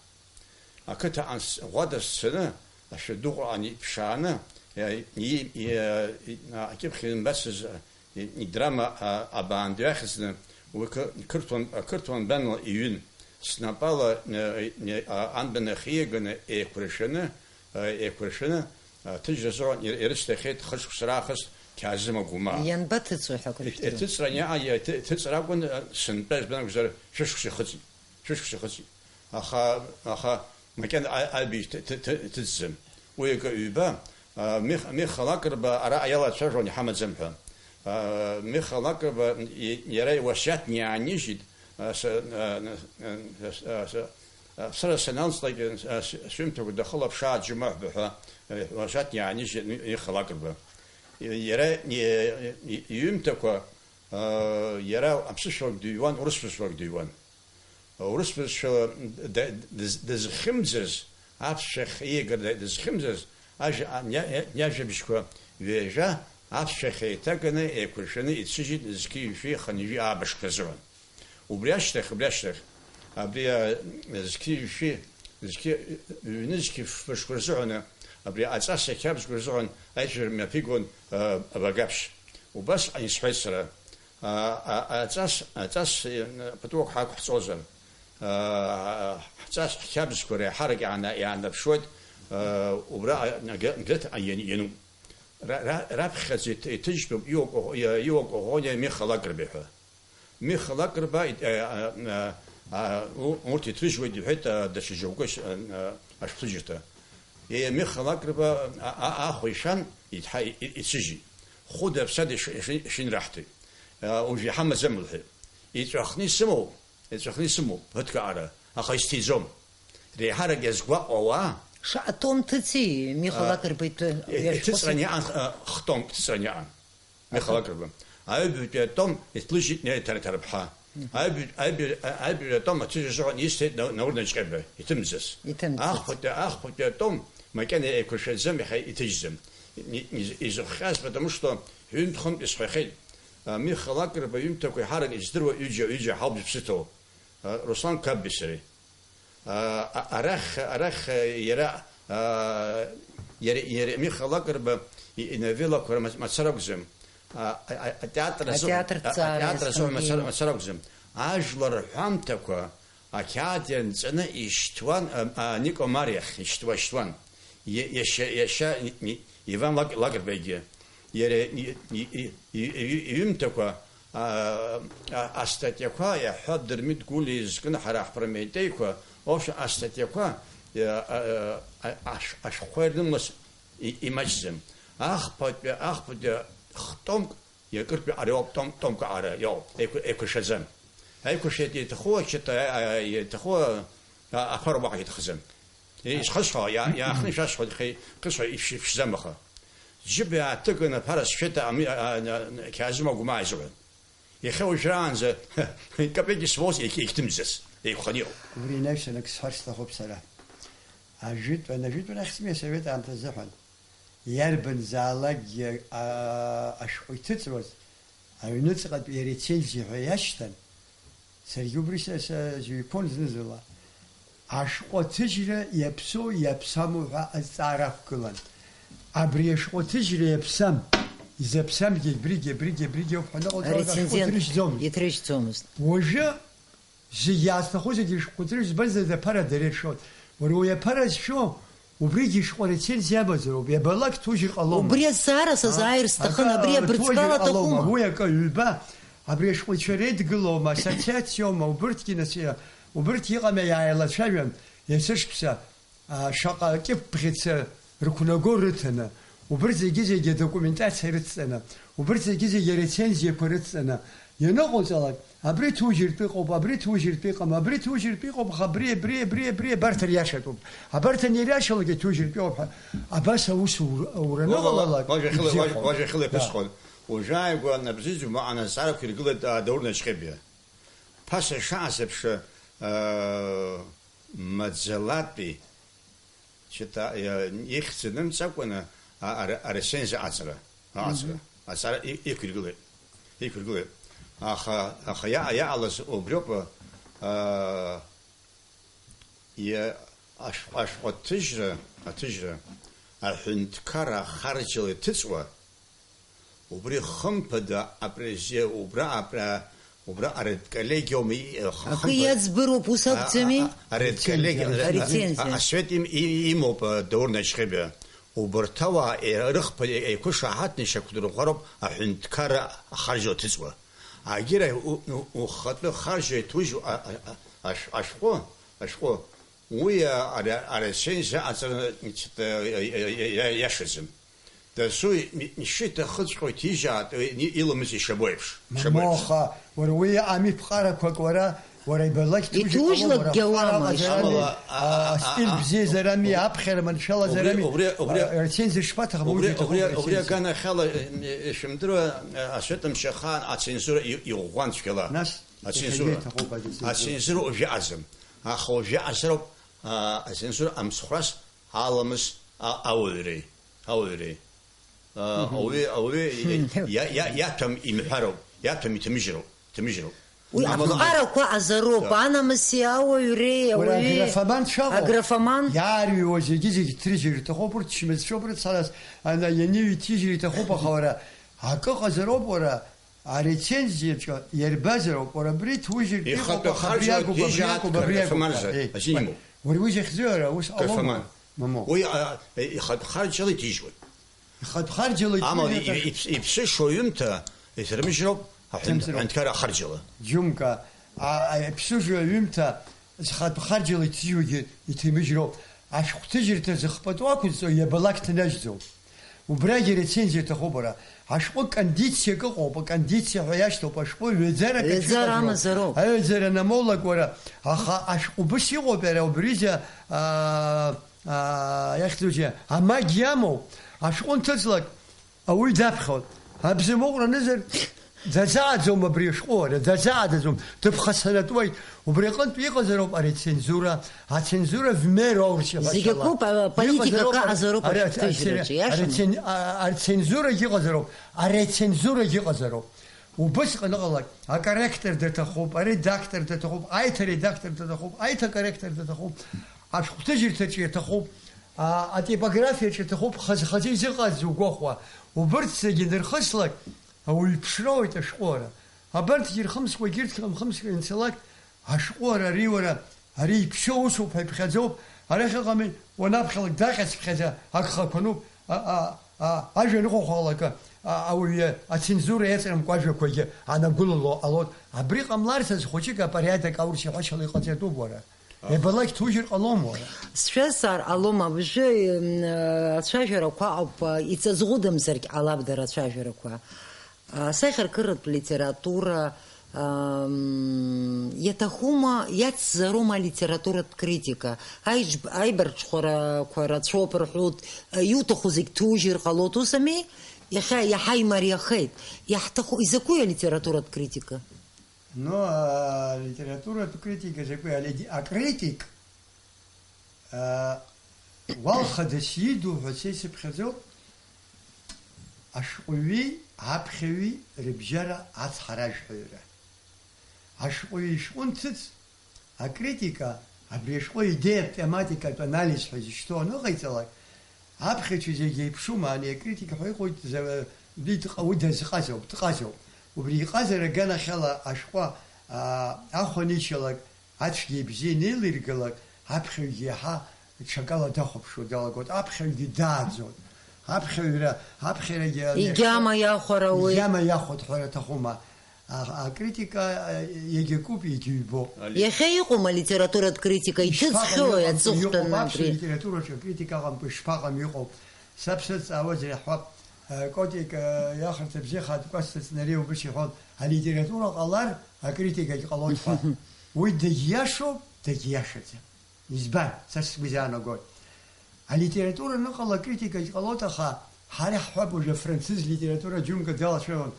Ақыҭа ан-, ӷәада сцаны, ашәырдыҟәра ан иԥшааны, иа-, и-, и-, и-, акьыԥхь имбацыз, и-, идрама, а, абаандаҩ ахьӡны, уи қы-, қырҭуан, ақырҭуан данла иҩын. Снапала, э, э, а, анбан ахы иаганы, еиқәыршәаны, э, еиқәыршәаны, аҭыжьра азыҳәан ир-, ирысҭахьеит хышықәса раахыс Қьаазым Агәмаа. Ианбаҭыҵуеи ҳәа акрыжәдыруан. Иҭ-, иҭыҵра аниаҟа, иа-, иҭ-, иҭыҵра акәын, э, сынтәа, избан акәзар, шәышықәса ихыҵит. Шәышықәса ихыҵит. Аха, аха макьана а-, аҩбагьы ҭ-, ҭ-, ҭ-, иҭыҵӡам. Уи акы ҩба, а, Мих-, Миха Лакрба араҟа иалацәажәон иҳамаӡам ҳәа. А, Миха Лакрба и-, иара иуасиаҭ иаанижьит, а, с-, а, а, с-, а, с-, а, сара саналҵлак, а, с-, сҩымҭақәа дахылаԥшаа џьумаҳәба ҳәа, а, иуасиаҭ иаанижьит Миха Лакрба. Иара и-, и-, иҩымҭақәа, а, иара аԥсышәала дыҩуан, урыс бызшәала дыҩуан. Урыс бызшәала д-, д-, дыз-, дызхьымӡаз, аԥсшәахь ииагара дызхьымӡаз, ажә-, а, иа-, иа-, иажәабжьқәа ҩажәа аԥсшәахь еиҭаганы еиқәыршәаны ицәыжьит зқьи жәшәи хынҩажәи аабашьқәа азыҳәан. Убри ашьҭахь, убри ашьҭахь, абри, а, зқьи жәшәи, зқьи, ҩнызқьи фба шықәса рзыҳәаны, абри аҵас ақьабзқәа рзыҳәан аицәажәара мҩаԥигон, а, Абагаԥшь. Убасҟан исҳәеит сара, А, а, аҵас, аҵас, э, патуак ҳақәҳҵозар, а, ҳҵас ҳқьабзқәа реиҳарак иаана-, иаанарԥшуеит, а, убра, а, га-, гыт, а, иан-, иануп. Ра-, ра-, раԥхьаӡа иҭ-, иҭыжьтәуп Иуа Кәаӷ-, Иа-, Иуа Кәаӷәаниа Миха Лакрба ҳәа. Миха Лакрба ит-, а, а, а, а, у-, урҭ иҭрыжьуеит, иҳәеит, а, даҽа џьоукы ш-, а, а, ашәҟәҭыжьырҭа. Е, Миха Лакрба, а, а, ахә ишан, иҭҳа-, и-, и-, ицәыжьит. Хәыда-ԥсада иш-, иш-, ишинраҳҭеит. А, уажә иҳамаӡам, лҳәеит. Иҵәахны исымоуп, иҵәахны исымоуп, ԥыҭк аҟара, аха исҭиӡом. Реиҳарак иазгәаҟуа ауаа. Шаҟа том ҭыҵи, Миха А, Лакрба итәы, и-, иашәҟәы иҭыҵран иаан, а, хтомк ҭыҵран иаан. Миха Лакрба. Аҩбатәи атом иҭлыжьит Нели Ҭарҭарԥҳа. Мгм. Аҩбатәи, аҩбатәи, а-, аҩбатәи атом аҭыжьра азыҳәан исҭеит Нау-, Наур Наҷҟьеба, иҭымӡац. Иҭымӡац. Ахԥатәи, ахԥатәи атом макьана еиқәыршәаӡам, иаҳа иҭыжьӡам. И-, и-, из-, изыхҟьаз, потому что ҩынтә-хынтә исҳәахьеит. А, Миха Лакрба иҩымҭақәа иаҳарак издыруа ҩыџьа, ҩыџьа ҳауп зыԥсы ҭоу. А, Руслан Қапбеи сареи. А, а, арахь, арахь, а, иара, а, иара, иара Миха Лакрба и-, иновеллақәа ма-, мацара акәӡам. А, а, а, атеатр азы, Атеатр а, ҭҵаара атеатр азы мацара, иазхынгеит. Мацара акәӡам. Ажәлар рҳәамҭақәа ақьаад ианҵаны ишьҭуан, а, а, Нико Мариахь ишьҭуа-, ишьҭуан. Иа-, иашьа, иашьа и-, и-, Иван Лак-, Лакрбагьы. Иара и-, и-, и-, и-, и-, иҩымҭақәа, а, а, астатиақәа, иаҳҳәап, Дырмит Гәлиа изкын ҳара ҳпрометеиқәа, в общем, астатиақәа, а, а, а, ашә-, ашәҟәқәа ирнымлац и-, имаҷӡам. Ахԥатәи, ахԥатәи хтомк, иакыртәи ари ауп, том-, томк аҟара иоуп, еиқәы-, еиқәыршәаӡам. Еиқәыршәеит, иаҭаху ақьаҭ-, а, а, иаҭаху, а, аԥара уаҟа иҭахӡам. Исхысҳәо, иа-, иаахтны ишәасҳәоит, ихи-, хысҳәа ишә-, ишәзамаха. Џьыба иааҭыганы аԥара сшәеит ами-, а, а, а, Қьаазым Агәмаа изыҳәан. Иахьа уажәраанӡа капеки смоуц, егь-, егьҭымӡац, еиқәханы иҟоуп. Убри инаҩсан акы сҳәар сҭахуп сара. Ажәытәан, ажәытәан ахьӡ-, асовет аамҭа азыҳәан. Иарбанзаалакгьы, а, ашәҟәы иҭыҵуаз, аҩныҵҟатәи арецензиа ҳәа иашьҭан, саргьы убри са, са, сыҩқәон зны-зынла. Ашәҟәы аҭыжьра иаԥсоу, иаԥсаму ҳәа азҵаара ақәгылан. Абри ашәҟәы аҭыжьра иаԥсам, изаԥсамгьы абригьы, абригьы, абригьы ауп ҳәа аныҟалҵалак ашәҟәы Арецензент аҭырыжьӡомызт. Иҭрыжьӡомызт. Уажәы зегь иаасҭаху зегьы ашәҟәы аҭырыжьӡом, зынӡа аԥара дара иршоит. Уара уи аԥара зшәо, убригьы ишҟәа рецензиа амазароуп, иабалак ҭужьыр ҟалома? Убри азҵаара сазааир сҭахын, акы абри абырҵәала ҭужьыр ҟалома? Аҭахума? Уи акы ҩба, абри ашәҟәыҩҩцәа реидгылоума, ассоциациоума, убырҭгьы нас, убырҭ иҟами, иааилацәажәан, есышықәса, а, шаҟа кьыԥхьыӡ рықәнаго рыҭаны, убырҭ зегьы-зегьы адокументациа рыцҵаны, убырҭ зегьы-зегьы арецензиақәа рыцҵаны, ианыҟауҵалак, абри ҭужьыртә иҟоуп, абри ҭужьыртә иҟам, абри ҭужьыртә иҟоуп, аха абри, абри, абри, абри, абарҭ ариашатәуп. Абарҭ анириашалак иҭужьыртә иҟоуп ҳәа, абас аус ур-, аура Уажә, аныҟалалак, уажә ахьыла-, уажә, ибзиахоит. Уажә ахьыла Да. Иаԥысҟон. Уажәааигәа набзиаӡом аҟан азҵаарақәа иргылеит, а, Даур Наҷҟьебиа. ԥаса шаасыԥша, аа, маӡалатәи, чита, иа-, ихьӡ анымҵакәаны, а-, ара-, арецензиа аҟаҵара, аҟаҵара, Мгм. аҵара и-, иқәиргылеит, иқәиргылеит. Аха, аха иа-, иаалаз убриоуп, аа, иа-, ашә-, ашәҟәы аҭыжьра, аҭыжьра, аҳәынҭқарра ахарџьала иҭыҵуа, убри хымԥада апрезиа-, убра апра-, убра аредколлегиум и-, Акы хымԥада-, иаӡбыроуп, ус акәӡами? А, а, а, аредколлегиа, Арецензиа. а, а, асовет им-, и-, имоуп, а, Даур Начхьыбиа. Убарҭ ауаа, е-, рыхԥа-, е-, еиқәышаҳаҭны ишьақәдырӷәӷәароуп аҳәынҭқарра ахарџьла ҭыҵуа. Агьира у-, у-, ухатәы харџьа иҭужьу а-, а-, а-, ашә-, ашәҟәы, ашәҟәы, уи а-, ари-, арецензиа аҵара, ц-, т-, иа-, иа-, иа-, иа-, иашаӡам. Дасу и-, ишиҭахыҵәҟьоу иҭижьаат, уи ни-, иламыс ишабо еиԥш, ишабо еиԥш. Мамоха, уара уи иҟами ԥҟарақәак, уара, уара ибалак ҭужьыр ҟалом, уара Иҭужьлакгьы ԥҟара ауама, аҟазарами, ишабо? А, а, а, стиль а, бзиазарами, уб-, аԥхьара маншәалазарами, убри, убри, а, рецензиа шԥаҭахым, убри, убри убри, иҭахуп убри рецензиа. Аганахьала, э, ишәымдыруа, э, асовет мчы ахаан ацензура и-, иӷәӷәан цәгьала. Нас, Ацензура. Иахьагьы иҭахуп ацензура. Ацензура уажәы иҟаӡам. Аха уажәы иҟазароуп, а, ацензура амцхәрас аламыс а-, ауаҩреи, ауаҩреи. А, Мгм. ауаҩы, ауаҩы Мгм. иа-, иа-, иаҭәам имҳәароуп, иаҭәам иҭамыжьроуп, иҭамыжьроуп. Уи Амала аԥҟарақәа азароуп, Да. анамыси ауаҩреи, Уара ауаҩи аграфоман шәаҟоу? аграфоман. Иаарҩуа зегьы-зегь ҭрыжьыр рҭахуп, урҭ чмазцәоуп, рыцҳарас ана ианиҩ иҭижьыр иҭахуп, аха уара акы ҟазароуп, уара арецензиаҿы иарбазароуп, уара абри ҭужьыртә Ихатәы иҟоуп, аха абри харџьала акәуп, абри ҭижьаат акәуп, абри акәуп. графоманзар, Еи, азин имоуп. уара уи захьӡу, ара, ус ҟалома? Графоман. Мамоу. Уи, а, ихатә харџьала иҭижьуеит. Ихатә харџьала Амала иҭижьуеит, и-, аха и-, иԥс-, иԥсышәоу аҩымҭа иҭармыжьроуп аҳәын-, Ҭымҵроуп. аҳәынҭқарра ахарџьала. Џьумка, а, а, иԥсыжәла аҩымҭа зхатә харџьала иҭижьуагьы иҭимыжьроуп. Ашәҟәҭыжьырҭа зыхпату ақәызҵо иабалак ҭнажьӡом. Убрагьы рецензиа иҭахуп, ара. Ашәҟәы кондициак ыҟоуп, акондициа ҳәа иашьҭоуп, ашәҟәы ҩаӡарак Ҩаӡара аҽыҟаҵоуп. амазароуп. Аҩаӡара анамоулак, уара, аха ашәҟәы убыс иҟоуп, иара убризы, аа, аа, иахьӡузеи, амагь иамоуп. Ашәҟәы нҭыҵлак, ауаҩы даԥхьон. Абзамыҟәра анызар, даӡааӡом абри ашәҟәы, ара, даӡааӡаӡом, дыԥхасанатәуеит. Убри аҟынтә иҟазароуп арецензура, ацензура в меру аурыс иҳәашьала. Зегь акоуп, а, политика Иҟазароуп акы ҟазароуп ари ац-, ашәҟәҭыжьраҿы, ацен-, иашами? арецен-, а, арецензурагьы ыҟазароуп, арецензурагьы ыҟазароуп. Убысҟан ыҟалак, акорректор даҭахуп, аредактор даҭахуп, аиҭаредактор даҭахуп, аиҭакорректор даҭахуп, ашәҟәҭыжьырҭаҿы иаҭахуп, а, атипографиаҿы иаҭахуп, хаз-хазы изыҟаз угәахәуа. Убырҭ зегьы нырхыслак, ауаҩ иԥшроуеит ашәҟәы ара. Абарҭгьы ирхымскәа, егьырҭгьы рымхымскәа ианцалак, ашәҟәы ара, ари уара, ари иԥшьоу усуп ҳәа иԥхьаӡоуп, арахь ыҟами, уанаԥхьалак даҟьацыԥхьаӡа агхақәа ануп, а, а, а, ажәа аныҟәахалак, а, ауаҩы ацензура иаҵрамкәа ажәақәагьы анагәылало ҟалоит. Абри ҟамларц азы хәыҷык апориадок аурыс иҳәашьала иҟаҵатәуп уара. Иабалак ҭужьыр ҟалом уара. Сшәазҵаар ҟалома, абжьы, м, ацәажәарақәа ауп, иҵаӡӷәыдамзаргь ҟалап дара ацәажәарақәа. Асахьаркыратә литература, ам, иаҭахума, иацзароума алитературатә критика? Аиҿ-, аибарҽхәарақәа рацәоуп рҳәоит, иуҭаху зегь ҭужьыр ҟалоит, ус ами? Иахьа иаҳа имариахеит. Иаҳҭаху, изакәи алитературатә критика? Но, а, литературатә критика закәи? Алиди-, акритик, а, уалхадас иду ҳәа са исыԥхьаӡоуп, ашәҟәыҩҩи аԥхьаҩи рыбжьара ацҳаражәҳәаҩра. Ашәҟәыҩҩы ишәҟәы нҭыҵ, акритика, абри ашәҟәы идеиатә тематикатә анализ ҳәа изышьҭоу аныҟаиҵалак, аԥхьаҩцәа зегьы еиԥшума, ани акритик ҳәа иҟоу за-, уи дҟа-, уи дазҟазоуп, дҟазоуп. Убри иҟазара аганахьала ашәҟәы, аа, ахә аничалак, ацәгьеи абзиеи анеилиргалак, аԥхьаҩгьы иаҳа ҽакала дахәаԥшуа далагоит, аԥхьаҩгьы дааӡоит. Аԥхьаҩра, аԥхьарагьы ани Игьама иахәара уи. Игьама иахәоит ҳәа аҭахума? А, акритика, а, иагьакуп, иагьыҩбоуп. Иахьа иҟоума алитературатә критика? Ишԥаҟам, иҭыҵхьоуи иҟам, аҵыхәтәаны иҟоуп, аԥсуа абри? Литератураҿы акритика ыҟамкәа ишԥаҟам, иҟоуп. Саб сыдҵаауазар иаҳҳәап, э, Котик, э, иахарҭа бзиахааит, Кәасҭа Ҵнариа убыс иҳәон, алитература ҟалар, акритикагь ҟалоит ҳәа. Уи дагьиашоуп, дагьиашаӡам. Избан? Са сгәы изаанагоит. Алитература аныҟала акритикагь ҟалоит, аха ҳара иаҳҳәап, уажәы афранцыз литература џьумка далацәажәон.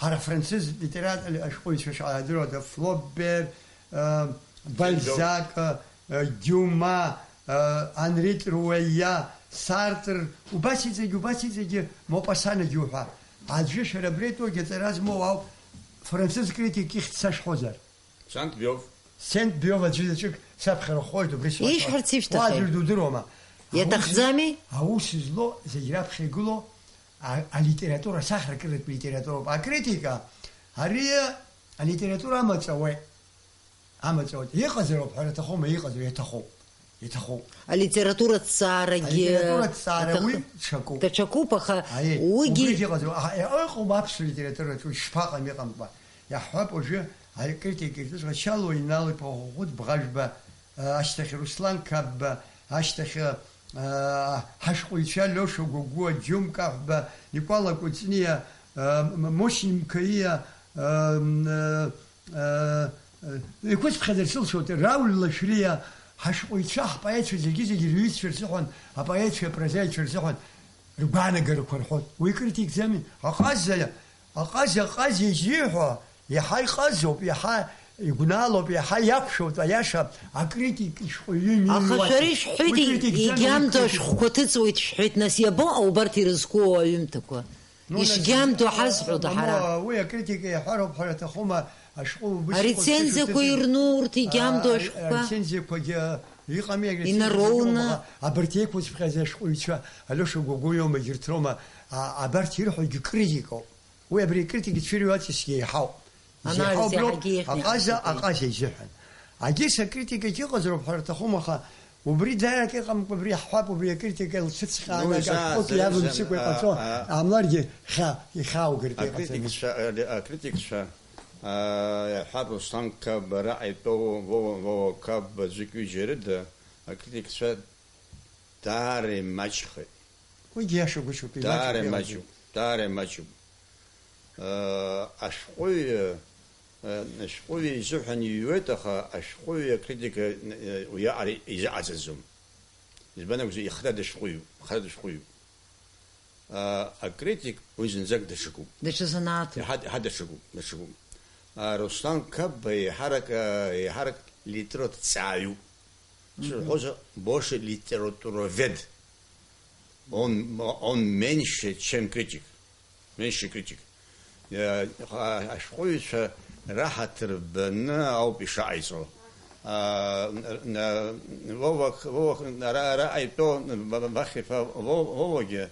Ҳара афранцыз литератор ашәҟәыҩҩцәа шаадыруада, Флобер, э, Бальзак, э, Диума, э, Анри Труеиа, Сартр, убас иҵегь, убас иҵегьгьы, Мопассанагьы уҳәа. Аӡәы шәара абри атәы агьаҵара змоу ауп, францыз критик ихьӡ сашәҳәозар. Сент-Биов. Сент-Биов аӡәы заҵәык саԥхьа рхоит, убри сҳәашьа. Ишәҳәарц ишәҭахи? Уаӡәыр дудыруама? Иаҭахӡами? Аус, аус злоу, зегь раԥхьа игылоу, а-, алитература, асахьаркыратә литературоуп. Акритика, ари алитература амаҵ ауеит. Амаҵ ауеит. Иҟазароуп, ҳәара аҭахума, иҟазар, иаҭахуп. Иаҭахуп. Алитература ҭҵаарагьы Алитература ҭҵаара аҭах-, уи ҽакуп. Даҽакуп, аха Аиеи, уигьы убригь иҟазароуп. Аха, иҟоуп аԥсуа литератураҿы, уи шԥаҟам, иҟамкәа. Иаҳҳәап уажәы, акритик ирҿыцәгачалоу Инал-иԥа Хәыхәыт Бӷажәба, ашьҭахь Руслан Қапба, ашьҭахь, ҳашҟәыҩҩцәа Лиоша Гәагәуа, Џьум Каҳәба, Никәала Кәыҵниа, Мушьни Мқаиа, Еқәысԥхьаӡар сылшоит, Рауль Лашәриа, ҳашәҟәыҩҩцәа, ҳпоетцәа зегьы-зегьы рҩызцәа рзыҳәан, апоетцәеи апрозаикцәа рзыҳәан ргәаанагарақәа рҳәоит. Уи критикӡами? Аҟаза, аҟаза, аҟаза изиҳәо, иаҳа иҟазоуп, иаҳа игәнаалоуп, иаҳа иақәшәоит, аиаша, акритик ишәҟәыҩҩы Аха имҩуа. Шәара Уи ишәҳәеит, критикӡами, уи игьамҭо критик. Ашәҟәқәа ҭыҵуеит шәҳәеит, нас иабо аубарҭ ирызку аҩымҭақәа? Ну, Ишгьамҭо нас, ҳазҳәода ну, ҳара? Уи акритика иаҳәароуп ҳәа аҭахума, ашәҟәы убыс Арецензиақәа иҟоу ирну урҭ игьамҭо а, ашәҟәқәа? Арецензиақәагьы, а, иҟами, арецензиақәагьы Инароуны. Иҟоума, абарҭ еиқәызԥхьаз ашәҟәыҩҩцәа, Алиоша Гәагәуа иоума, егьырҭ роума, а, абарҭ ирҳәогьы критикоуп. Уи абри акритика цәырҩуа аҵкьысгьы еиҳауп. Анализ Зеиҳау убриоуп, еиҳагьы еиӷьны аҟаза, иҟаиҵоит. Аҟаза изыҳәан. Агьыс акритикагь ыҟазароуп ҳәа рҭахума, аха убри даара акы ыҟамкәа, абри иаҳҳәап, убри акритика лцәыцҟьаанак Ну, изаа-, ашәҟәык изаа-, иавымсыкәа изаа-, иҟаҵо, а, а. Амларгьы хьа-, ихьааугартә иҟаҵаны. Акритикцәа, а, акритикцәа, а, иаҳҳәап, Руслан Қапба, раҟа итәоу Вова, Вова Қапба, аӡәык-ҩыџьа рыда, акритикцәа даара имаҷхеит. Уигьы иашагәышьоуп, Даара имаҷуп, имаҷуп, даара имаҷуп. Э, ашәҟәыҩҩы, э, ашәҟәыҩҩы изыҳәан иҩуеит, аха ашәҟәыҩҩы акритика, э, уиаҟара изыҟаҵаӡом. Избан акәзар, ихаҭа дышәҟәыҩҩуп, ихаҭа дышәҟәыҩҩуп. Э, акритик уи зынӡак даҽакуп. Даҽа занааҭуп. Иаҳа, иаҳа даҽакуп, даҽакуп. Э, Руслан Қапба еиҳарак, э, еиҳарак литератураҭҵааҩуп. Мгм. Сырҳәозар, больше литературовед. Он, он меньше, чем критик. Меньше критик. Э, а, ашәҟәыҩҩцәа раҳаҭыр баны ауп ишаҟаиҵо. А, н-, н-, Вова, Вова, ара, ара аитәо, Б-, Б-, Бахиԥа Во-, Вовагьы,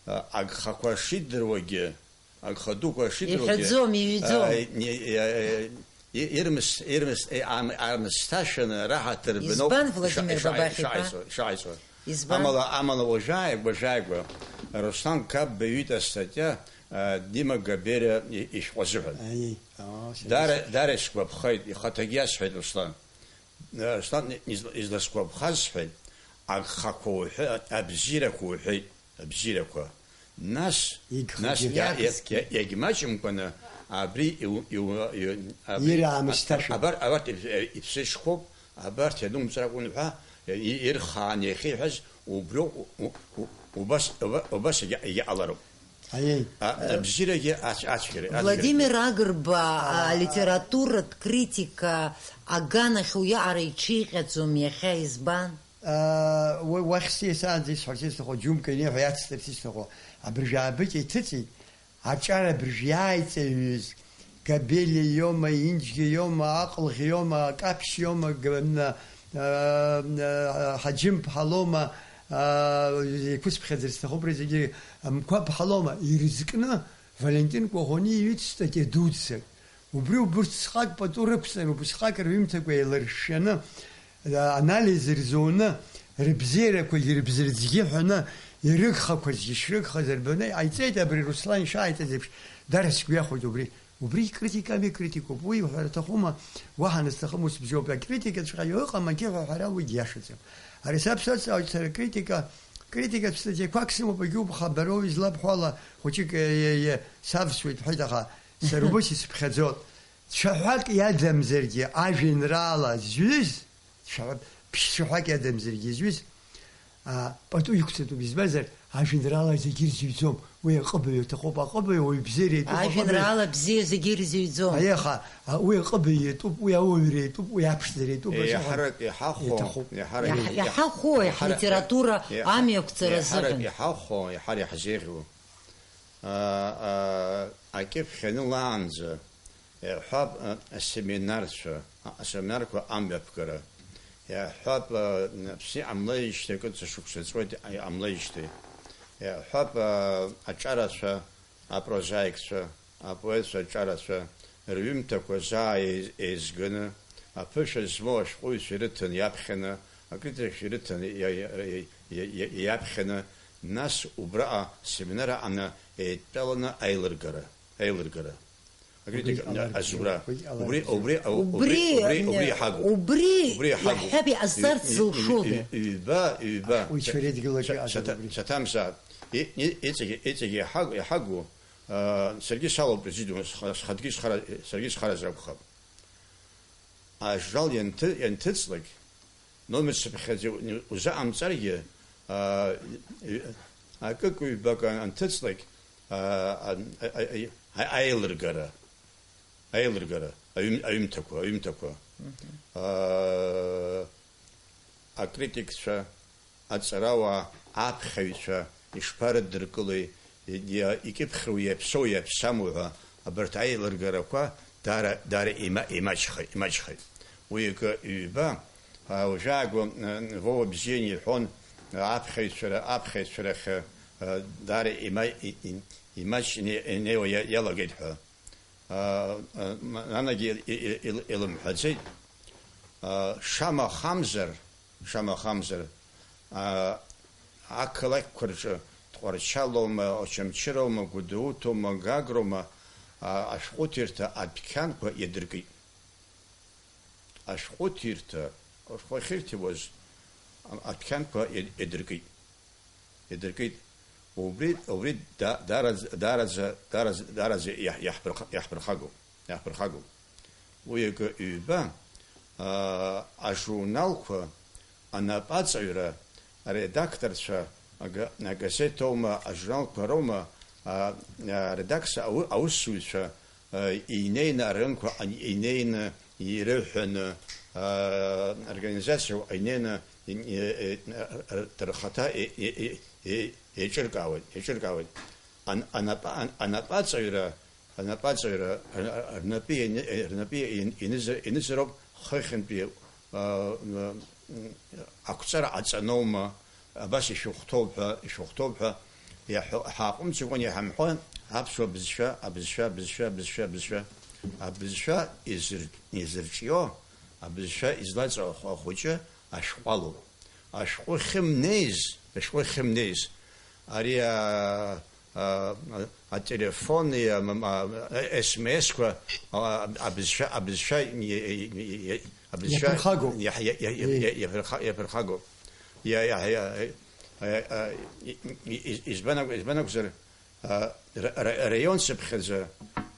а, агхақәа шидыруагьы, Агха дуқәа шидыруагьы, Иҳәаӡом, иҩӡом. а, и-, и-, и-, ирмыс-, ирмыс-, и-, ам-, амысҭашәаны раҳаҭыр бноуп Избан, Владимир иша-, иша-, Бабахь-иԥа? ишаҟаиҵо, ишаҟаиҵо. Избан? Амала, амала уажәааигәа, уажәааигәа Руслан Қапба иҩит астатиа, а, Дима Габериа и-, ишәҟәы азыҳәан. Аиеи, аа, сара Дара, ис- дара исгәаԥхеит, ихаҭагьы иасҳәеит Руслан. Руслан из-, изласгәаԥхаз сҳәеит, агхақәа уҳәа-, абзиарақәа уҳәеит. Абзиарақәа. Нас, Игхагьы. нас иа-, иа-, Иагызгьы. иа-, иагьмаҷымкәаны абри иу-, иу-, иу-, абри Ира аамысҭашәа. абар-, абарҭ иԥ-, иԥсыҽхоуп, абарҭ ианумҵар акәын ҳәа, и-, ирхааны иахьиҳәаз убриоуп, у-, у-, убас, уба-, убас иагьа-, иагьаҟалароуп. Аиеи. А, абзиарагьы ацә-, ацәгьара, ацәгьара. Владимир Агрба, а, алитературатә критика аганахь уиаҟара иҽиҟьаӡом иахьа, избан? Аа, уа-, уахь сиасаанӡа исҳәарц исҭаху, џьумка иниҳәа иацсҵарц исҭаху, абыржәы аабыкьа иҭыҵит, аҿар абыржәы иааиҵаҩыз, Габелиа иоума, Инџьгьа иоума, Аҟлӷь иоума, Каԥшь иоума, г-, н-, аа, н-, Ҳаџьымԥҳа лоума, аа, еиқәысԥхьаӡарц сҭахуп, уи зегьы Мқәаԥҳа лоума, ирызкны Валентин Коӷониа иҩит статиа дуӡӡак. Убри убысҟак пату рықәҵан, убысҟак рҩымҭақәа еиларшәшәаны, анализ рзуны, рыбзиарақәагьы рыбзарӡгьы ҳәаны, ирыгхақәазгьы шрыгхаз рбаны иҟаиҵеит, абри Руслан ишааиҵаз еиԥш, дара сгәы иахәоит убри. Убри критиками, критикоуп. Уи уҳәар аҭахума, уаҳа анысҭахым ус бзиоуп. Акритикаҵәҟьа иҟам, акы ҳәа ҳәара уигь иашаӡам. Ари саԥсуа сара критика, критикатә статиақәак сымоуп, егьи убхабароу излабҳәо ала, хәыҷык, е, е, е, савсуеит, бҳәеит, аха сара убыс исыԥхьаӡоит. Цәаҳәак иадамзаргьы ажәеинраала зҩыз, цәаҳәа-, ԥшь-цәаҳәак иадамзаргьы изҩыз, а, пату иқәҵатәуп, избанзар, ажәеинраала зегьы ирзыҩӡом. Уи аҟыбаҩ аҭахуп, аҟыбаҩ ауаҩ бзиара иатәуп, аҟыбаҩ Ажәеинраала бзиа зегьы ирзыҩӡом. Аиаха, а, уи аҟыбаҩ иатәуп, уи ауаҩра иатәуп, уи аԥшӡара иатәуп, Е, азыҳәан иаҳарак иҳахәо, иаҭахуп. Иаҳарак, Иаҳ-, иаҳ-, иаҳахәо, иаҳ-, ҳлитература иаҳ-, амҩақәҵара иаҳарак азыҳәан. Иҳахәо, иаҳар иаҳзеиӷьу. А, а, акьыԥхь анылаанӡа, иаҳҳәап, а, асеминарцәа, а, асеминарқәа амҩаԥгара, иаҳҳәап, а, аԥсы иҟамлеижьҭеи акыццышықәса ҵуеит, а, иҟамлеижьҭеи, иаҳҳәап, а, аҿарацәа, апрозаикцәа, апоетцәа аҿарацәа рҩымҭақәа заа еиз-, еизганы, аԥышәа змоу ашәҟәыҩҩцәа ирыҭаны иаԥхьаны, акритикцәа ирыҭаны иа-, иа-, иа-, иа-, иа-, иаԥхьаны, нас убраҟа семинар аҟны еидтәаланы аилыргара, аилыргара. Акритика, Убри ҟаларгьы, азура. Убри ҟаларгьы. Убри, убри, Убри, убри, убри иҳагу. Убри Убри иҳагу. Иаҳҳәап, иҟасҵарц Ҩ-, ҩ-, зылшода? Ҩ-, ҩ-, ҩба, ҩба. Уи цәа-, цәа-, иадгылаҿы цәа-, аӡам цәа-, убри. Цәаҭамзаап. И-, и-, иҵегьы, иҵегьы иҳагу, иҳагу, аа, саргьы салоуп президиум, сха-, схатәгьы схара-, саргьы схаразар акәхап. Ажурнал ианҭы-, ианҭыҵлак, номер цыԥхьаӡа узыҟамҵаргьы, аа, акык-ҩбак анҭыҵлак, аа, а-, а-, а-, а-, аилыргара, аилыргара, аҩ-, аҩымҭақәа, аҩымҭақәа. Мгм. Аа, акритикцәа, аҵарауаа, аԥхьаҩцәа ишԥарыдыркылои, иа-, икьыԥхьроу иаԥсоу иаԥсаму ҳәа абарҭ аилыргарақәа даара, даара има-, имаҷхеит, имаҷхеит. Уи акы ҩба, а, уажәааго, а, Вова бзианы иҳәон, а, аԥхьаҩцәа ра-, аԥхьаҩцәа рахь, а, даара има-, и-, и-, имаҷны инеиуа иа-, иалагеит ҳәа. А, а, ма-, анагьы ил-, ил-, ил-, илымҳәаӡеит. А, шамахамзар, шамахамзар, а, ақалақьқәа рҿы Тҟәарчалоума, Очамчыроума, Гәдоуҭоума, Гагроума, а, ашәҟәыҭирҭа адәқьанқәа иадыркит. Ашәҟәыҭирҭа, ашәҟәы ахьырҭиуаз, а, адәқьанқәа иа-, иадыркит. Иадыркит. Убри, убри да-, даараӡ-, даараӡа, даараӡ-, даараӡа иаҳ-, иаҳԥырх-, иаҳԥырхагоуп, иаҳԥырхагоуп. Уи акы ҩба, аа, ажурналқәа анапаҵаҩра, аредакторцәа, ага-, агазеҭ аума, ажурналқәа роума, аа, аа, аредакциа ау-, аусзуҩцәа, э, инеины, арайонқәа ан-, инеины ирыҳәаны, э, организациа инеины, ин-, э, э, р-, р-, рхаҭа е-, е-, е-, е-, еиҿыркаауеит, еиҿыркаауеит. Ан-, анапа-, ан-, анапаҵаҩра, анапаҵаҩра р-, р-, рнапы ианы-, э, рнапы иан-, ианыза-, ианызароуп хыхьынтәи, э, м, м, ақәҵара аҵаноума, абас ишәыхәҭоуп ҳәа, ишәыхәҭоуп ҳәа иаҳҳәо, ҳааҟәымҵӡакәан иҳамҳәо, аԥсуа бызшәа, абызшәа, абызшәа, абызшәа, абызшәа, абызшәа изыр-, изырҿио, абызшәа излаҵоу ахә-, ахәыҷы ашәҟәалоуп. Ашәҟәы ахьымнеиз, ашәҟәы ахьымнеиз, ари, а, а, а, ателефон, а, м-, а, а, СМС-қәа, а, абызшәа, абызшәа, и-, и-, и-, и-, абызшәа Иаԥырхагоуп. иаҳ-, иа-, иа-, иа-, Ии. иа-, иаԥырха-, иаԥырхагоуп. Иа-, иа-, иа-, а, а, и-, и-, и-, избан акә-, избан акәзар, а, ра-, ра-, раион цыԥхьаӡа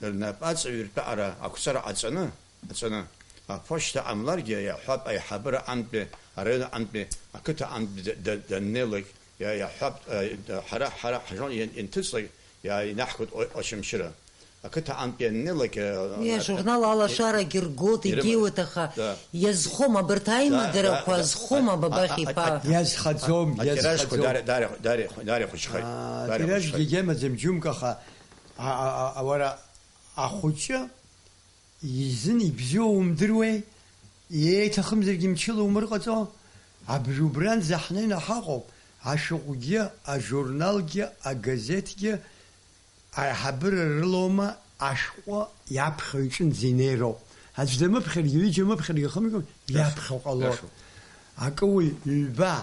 рнапаҵаҩыртәаара ақәҵара аҵаны, аҵаны, аԥошьҭа ҟамларгьы, иаҳҳәап, аиҳабыра антәи, араион антәи, ақыҭа антәи д-, д-, даннеилак, иа-, иаҳҳәап, а, д-, ҳара, ҳара ҳжон иан-, ианҭыҵлак, иа-, инаҳкуеит О-, Очамчыра. Ақыҭа антәи ианнеилак, а, Уи а, ажурнал а, алашарагьы ргоит, ирымаз. егьиуеит, аха Да. иазхом абарҭ Да, аимадарақәа, да, да. зхом А, а, Бабахь а, иԥа. а, а, Иазхаӡом, а, атиражқәа иазхаӡом. дара, дара, дара, дара ихәыҷхеит. Аа, Дара атиражгьы ихәыҷхеит. Егьамаӡам, џьумк, аха, а, а, а, а, уара, ахәыҷы изын ибзиоу умдыруеи? Иеиҭахымзаргьы мчыла умырҟаҵо? Абри убранӡа ҳнеины ҳаҟоуп, ашәҟәгьы, ажурналгьы, агазеҭгьы, аиҳабыра рылоума ашәҟәы иаԥхьаҩ иҿынӡа инеироуп. Аӡә дамыԥхьаргьы, ҩыџьа мыԥхьаргьы, хымҩа Иашоуп, иаԥхьо ҟалоит. Иашоуп. Акы уи ҩба,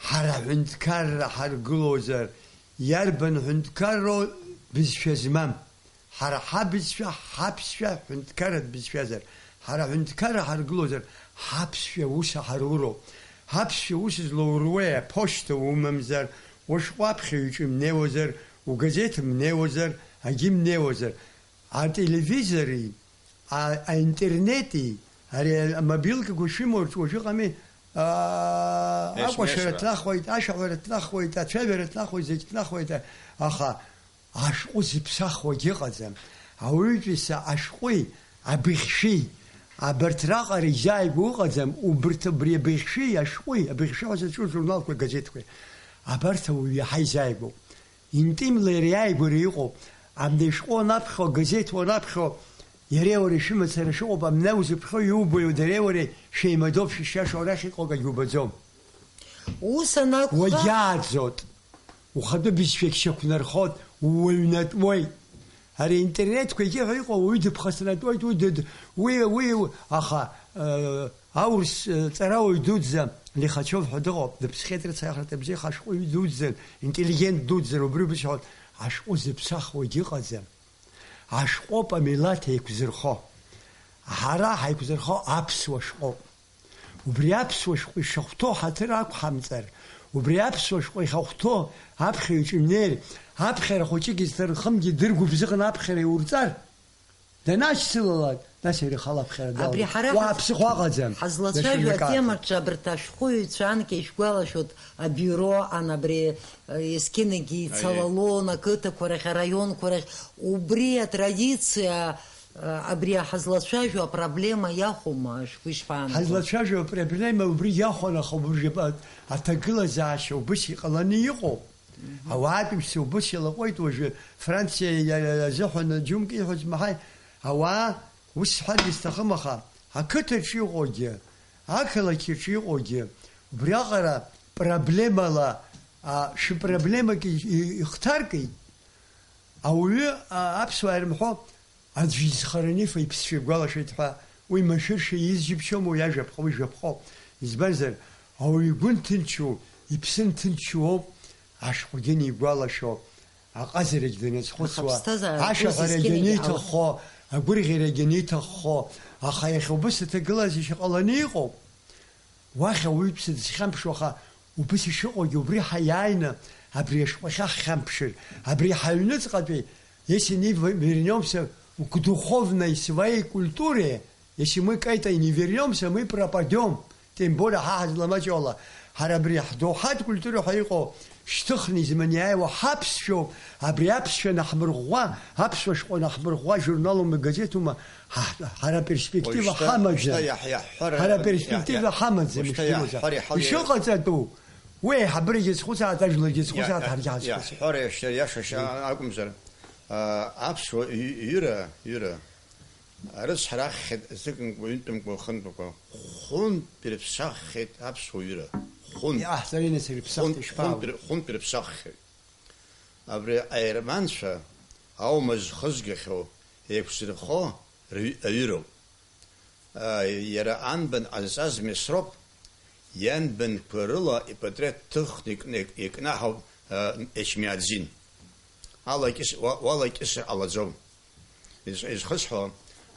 ҳара аҳәынҭқарра ҳаргылозар, иарбан ҳәынҭқарроу бызшәа змам? Ҳара ҳабызшәа, ҳаԥсшәа ҳәынҭқарратә бызшәазар, ҳара аҳәынҭқарра ҳаргылозар, ҳаԥсшәа ус ҳаруроуп. Ҳаԥсшәа ус злоуруеи, аԥошьҭа умамзар, ушәҟәы аԥхьаҩ иҿы имнеиуазар, угазеҭ мнеиуазар, агьы мнеиуазар, ателевизори, а-, аинтернети, ари амобилкақәа шәымоурц уажә ыҟами, аа, Еш-, акәашара ешра. Ҭнахуеит, ашәаҳәара ҭнахуеит, ацәажәара ҭнахуеит, зегь ҭнахуеит, аха ашәҟәы зыԥсахуагь ыҟаӡам. Ауаҩытәыҩса ашәҟәи абыхьшәи, абарҭ раҟара изааигәоу ыҟаӡам, убарҭ, абри абыхьшәи ашәҟәи, абыхьшәи ҳәа зыҿу журналқәеи газеҭқәеи, абарҭ ауаҩы иаҳа изааигәоуп. Интимла иара иааигәара иҟоуп. Абни ашәҟәы уанаԥхьо, агазеҭ уанаԥхьо, иареи уареи шәымацара шыҟоуп, абна узыԥхьо иубои, дареи уареи шәеимадоуп, шәышиашоу арахь иҟоу акагь убаӡом. Ус анакәха, уагьааӡоит. Ухатәы бызшәагь шьақәнархоит, ууаҩнатәуеит. Ари аинтернетқәа егьиҳәа иҟоу ауаҩы дыԥхасҭанатәуеит, уи дыд-, уи, уи, аха, э, аурыс, э, ҵарауаҩ дуӡӡа Лихачев ҳәа дыҟоуп, дыԥсхьеит рыцҳа, ахраҭа бзиа, хашәҟәаҩы дуӡӡан, интеллигент дуӡӡан, убри убыс иҳәон, ашәҟәы зыԥсахуагь ыҟаӡам. Ашәҟәоуп амилаҭ еиқәзырхо. Ҳара ҳаиқәзырхо аԥсуа шәҟәоуп. Убри аԥсуа шәҟәы ишахәҭоу ҳаҭыр ақәҳамҵар, убри аԥсуа шәҟәы иахьахәҭоу аԥхьаҩ иҿы имнеир, аԥхьара хәыҷык изҭархымгьы дыргәыбзыӷны аԥхьара иурҵар, данашьцылалак, нас иара ихала аԥхьара далагоит. Абри ҳара уа ҳаз-, ԥсыхәа ыҟаӡам. Ҳазлацәажәо даҽа акы атемаҿы абарҭ ашәҟәыҩҩцәа анкьа ишәгәалашәоит, абиуро ан абри, э, есқьынагьы Аиеи. Ицалалон ақыҭақәа рахь, араионқәа рахь, убри атрадициа Абри ҳазлацәажәо апроблема иахәома, шәгәы ишԥаанагои? Ҳазлацәажәо апроблема убри иахәон, аха уажәы а-, аҭагылазаашьа убыс иҟаланы иҟоуп. Мгм. Ауаатәыҩса убыс илаҟәуеит уажәы, Франциа иа-, иа-, азыҳәан џьумк иҳәоз маҳаи, ауаа, ус сҳәаргьы сҭахым, аха ақыҭаҿы иҟоугьы, ақалақь аҿы иҟоугьы, убриаҟара проблемала, а, шәпроблемак и-, и-, ихҭаркит. Ауаҩы, а, аԥсуаа ирымҳәо, аӡә изхараны ифа иԥсшәа игәалашәеит ҳәа, уи машәыршәа изжьыбшьома, уи ажәаԥҟа, уи жәаԥҟоуп. Избанзар, ауаҩы игәы нҭынчу, иԥсы нҭынчу ауп ашәҟәгьы анигәалашәо, аҟазарагь даназхәыцуа, аха аԥсҭазаара ус ашәаҳәарагь изкьынагьы анеиҭаххо, агәырӷьарагь анеиҭаххо, аха иахьа убыс аҭагылазаашьа ҟаланы иҟоуп. Уахь ауаҩытәыҩса дызхьамԥшуа, аха убыс ишыҟоугьы убри ҳаиааины абри ашәҟәахьы ҳхьамԥшыр, абри ҳаҩныҵҟатәи, если не в-, вернёмся к духовной своей культуре, если мы к этой не вернёмся, мы пропадём. Тем более ҳа ҳазламаҷуала, ҳара абри ҳдоуҳатә культура ҳәа иҟоу шьҭыхны изманиааиуа ҳаԥсшәоуп, абри аԥсшәа наҳмырӷәӷәа, аԥсуа шәҟәы наҳмырӷәӷәа, журналума, газеҭума, ҳа-, ҳара аперспектива уажәшьҭа, ҳамаӡам. Уажәшьҭа иаҳ-, иаҳҳәар, ҳара иа-, аперспектива иа-, ҳамаӡам, уажәшьҭа иаҳҳәар иаҳауеи? Ишыҟаҵатәу, уи ҳабрагьы зхәыцаат, ажәларгьы зхәыцаат, иа-, ҳаргьы ҳазхәыцуеит. Иаҳҳәар иашьа, иаша акәымзар, а, аԥсуа ҩ-, ҩыра, ҩыра, арыцҳара ахьхьеит зыкымкәа, ҩынтәымкәа, хынтәымкәа, хәынтә ирыԥсаххьеит аԥсуа ҩыра. Хәынтә. Иҟаҳҵари, нас, ирыԥсахт, хәынтә, ишԥаауеи? Хәынтә ир-, хәынтә ирыԥсаххьеит. Абри аерманцәа аума зхызгахьоу еиқәзырхо рҩ-, аҩыроуп. А, иара анбан ҟазҵаз Месроп, ианбанқәа рыла ипатреҭ ҭыхны икны-, икнаҳауп, а, Ечмиадзин. Алакьыс-, уа-, уалакьысыр ҟалаӡом. Из-, изхысҳәо,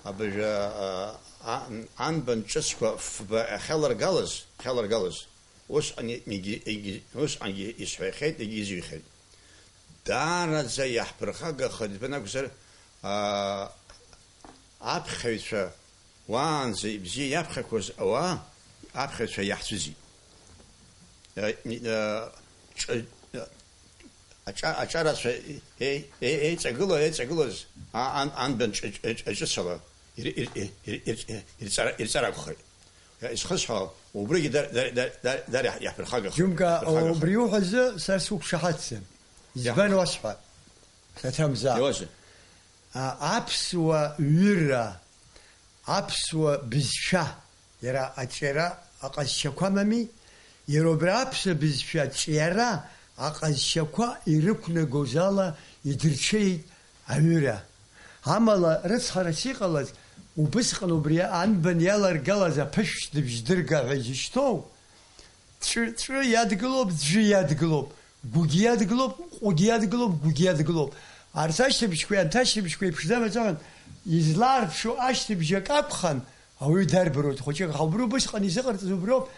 абыржәы, а, а, анбан ҿыцқәа фба ахьаларгалаз, ахьаларгалаз, усҟан егьи, егьи, усҟангьы исҳәахьеит, егьизыҩхьеит. Даараӡа иаҳԥырхагахеит, избан акәзар, аа, аԥхьаҩцәа, уаанӡа ибзиа иаԥхьақәаз ауаа, аԥхьаҩцәа иаҳцәыӡит. Э, э, ҿ-, э, аҿа-, аҿарацәа е-, е-, еиҵагыла, еиҵагылаз а-, ан-, анбан ҿ-, ҿ-, ҿыцала ир-, ир-, ир-, ир-, ир-, ирҵара-, ирҵара акәхеит. Исхысҳәаау, убригьы дар, дар, дар, дар, дар иаҳ-, иаҳԥырхагахеит. Џьумка, иаҳԥырхагахеит. Убри уҳәазы, са сықәшаҳаҭӡам. Избан Иаҳ-, уасҳәап? Саҭамза. Иуазеи? А, аԥсуа ҩыра, аԥсуа бызшәа, иара аҿиара аҟазшьақәа амами? Иара убри аԥсуа бызшәа аҿиара аҟазшьақәа ирықәнагоз ала идырҽеит аҩыра. Амала, рыцҳарас иҟалаз, убысҟан убри анбан иаларгалаз аԥышәшә дыбжьдырга ҳәа изышьҭоу, ҵәы, ҵәы иадгылоуп, ӡәы иадгылоуп, гәгьы иадгылоуп, ҟәгьы иадгылоуп, гәгьы иадгылоуп. Арҭ ашьҭыбжьқәеи анҭ ашьҭыбжьқәеи еиԥшӡам азыҳәан, излаарԥшу ашьҭыбжь акы акәхан, ауаҩы дарбаруеит, хәыҷык, аха убри убысҟан изыҟарҵаз убриоуп.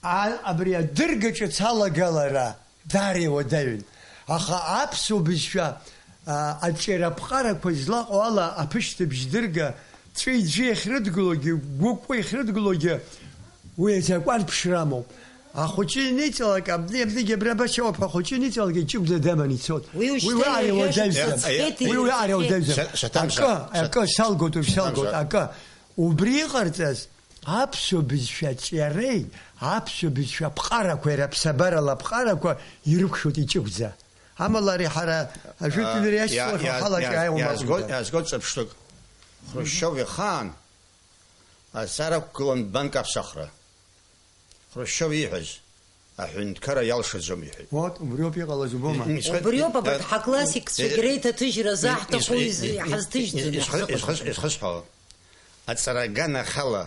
А, абри адырга ҿыц алагалара даара иуадаҩын. Аха аԥсуа бызшәа, а, аҿиара аԥҟарақәа излаҟоу ала аԥышьҭыбжь дырга, ҵәи-ӡәи ахьрыдгылогьы, гәыкәкәа ихьрыдгылогьы, Уи азакәан ԥшрамоуп. Ахәыҷы иниҵалак, абни, абнигьы абра башьауп, ахәыҷы иниҵалак, иҷыгәӡа даман ицот. Уи уи ушьҭа уи ари иажәа уадаҩӡам. Шықәса ҵхеит, Уи уи иҩажәа ари ҵхеит. Уадаҩӡам. Шьа-, шьаҭамзар, Акы, шьа-, акы, салгоит, уажә салгоит, шьаҭамзар. Акы. Убри иҟарҵаз, аԥсуа бызшәа аҿиареи, аԥсуа бызшәа аԥҟарақәеи, раԥсабарала аԥҟарақәа ирықәшәоит иҷыгәӡа. Амала ари ҳара ажәытәнҩы Аа, иа-, иашьцылахьоу иа-, ҳалаҿы иа-, иааиуам иаазгоит, акәымзар. Иаазгоит ҿырԥштәык. Хрушьов ихаан азҵаара ақәгылан банк аԥсахра. Хрушьов ииҳәаз, аҳәынҭқарра иалшаӡом, иҳәеит. Вот, убриоуп иҟалаз, убома? Исхы-, Убриоуп абарҭ э, ҳаклассикцәагьы э, реиҭаҭыжьра азы ис-, ҳҭаху ис-, из-, ис-, ҳазҭыжьӡаны ис-, исхы-, ҳзыҟаҵаны. Исхы-, исхысҳәаауа, аҵара аганахьала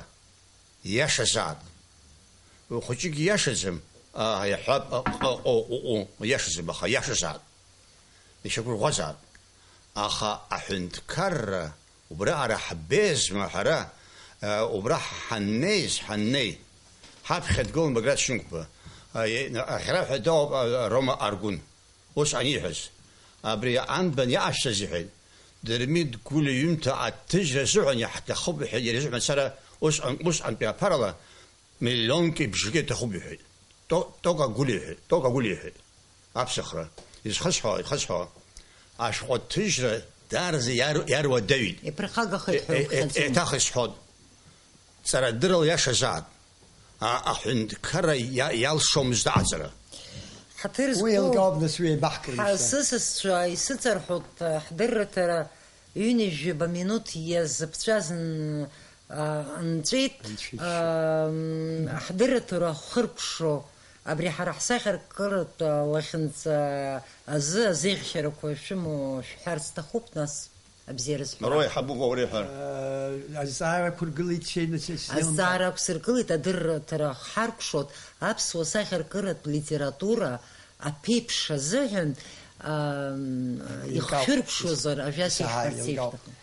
иашазаап. Ухәыҷык иашаӡам, аа, иаҳҳәап, а, а, о, о, о, иашаӡам, аха иашазаап. Ишьақәырӷәӷәазаап. Аха аҳәынҭқарра убраҟара ҳбеиазма ҳара, э, убра ҳаннеиз, ҳаннеи, ҳаԥхьа дгылан Баграт Шьынқәба, э, е-, ахьра ҳәа дыҟоуп, э, Рома Аргәын. Ус аниҳәаз, абри анбан иҟашәҵаз иҳәеит, Дырмит Гәлиа иҩымҭа аҭыжьра азыҳәан иаҳҭахуп иҳәеит, иара изы мацара усҟан, усҟантәи аԥарала миллионки бжаки аҭахуп иҳәеит. То-, Тока Гәлиа иҳәеит, Тока Гәлиа иҳәеит. Аԥсахра. Изхысҳәаауа, изхысҳәаауа. Ашәҟәы аҭыжьра даараӡа иар-, иаруадаҩит. Иԥырхагахеит ҳәа Е-, е-, уԥхьаӡома? Еиҭах исҳәот. Ҵарадыррала иашазаап. А-, аҳәынҭқарра иа-, иалшомызт аҟаҵара. Ҳаҭыр Уи зқәу еилкаауп, нас, уи еибаҳкыр ҳа-, ишьҭа. Сысасцәа исыҵарҳәоит, ҳдырраҭара ҩынҩажәаба минуҭ иазыԥҵәаз н-, а, нҵәеит. Анцәа ишьа. Ам, ҳдырраҭара хыркәшо, абри ҳара ҳсахьаркыратә лахьынҵа азы азеиӷьшьарақәа шәымоу шәҳәар сҭахуп, нас. Абзиара зҳәо. Рои, ҳабуп ауриҳәар. Э, азҵаара ақәыргылеит, шәеины сеилымкаа. Азҵаара ақәсыргылеит адырраҭара ҳаркәшоит, аԥсуа сахьаркыратә литература аԥеиԥш азыҳәан, ам, Еилкаауп. Ихшәыркәшозар, ажәа Исаҳа, сеиҳәарц еилкаауп. Ишәҭахым.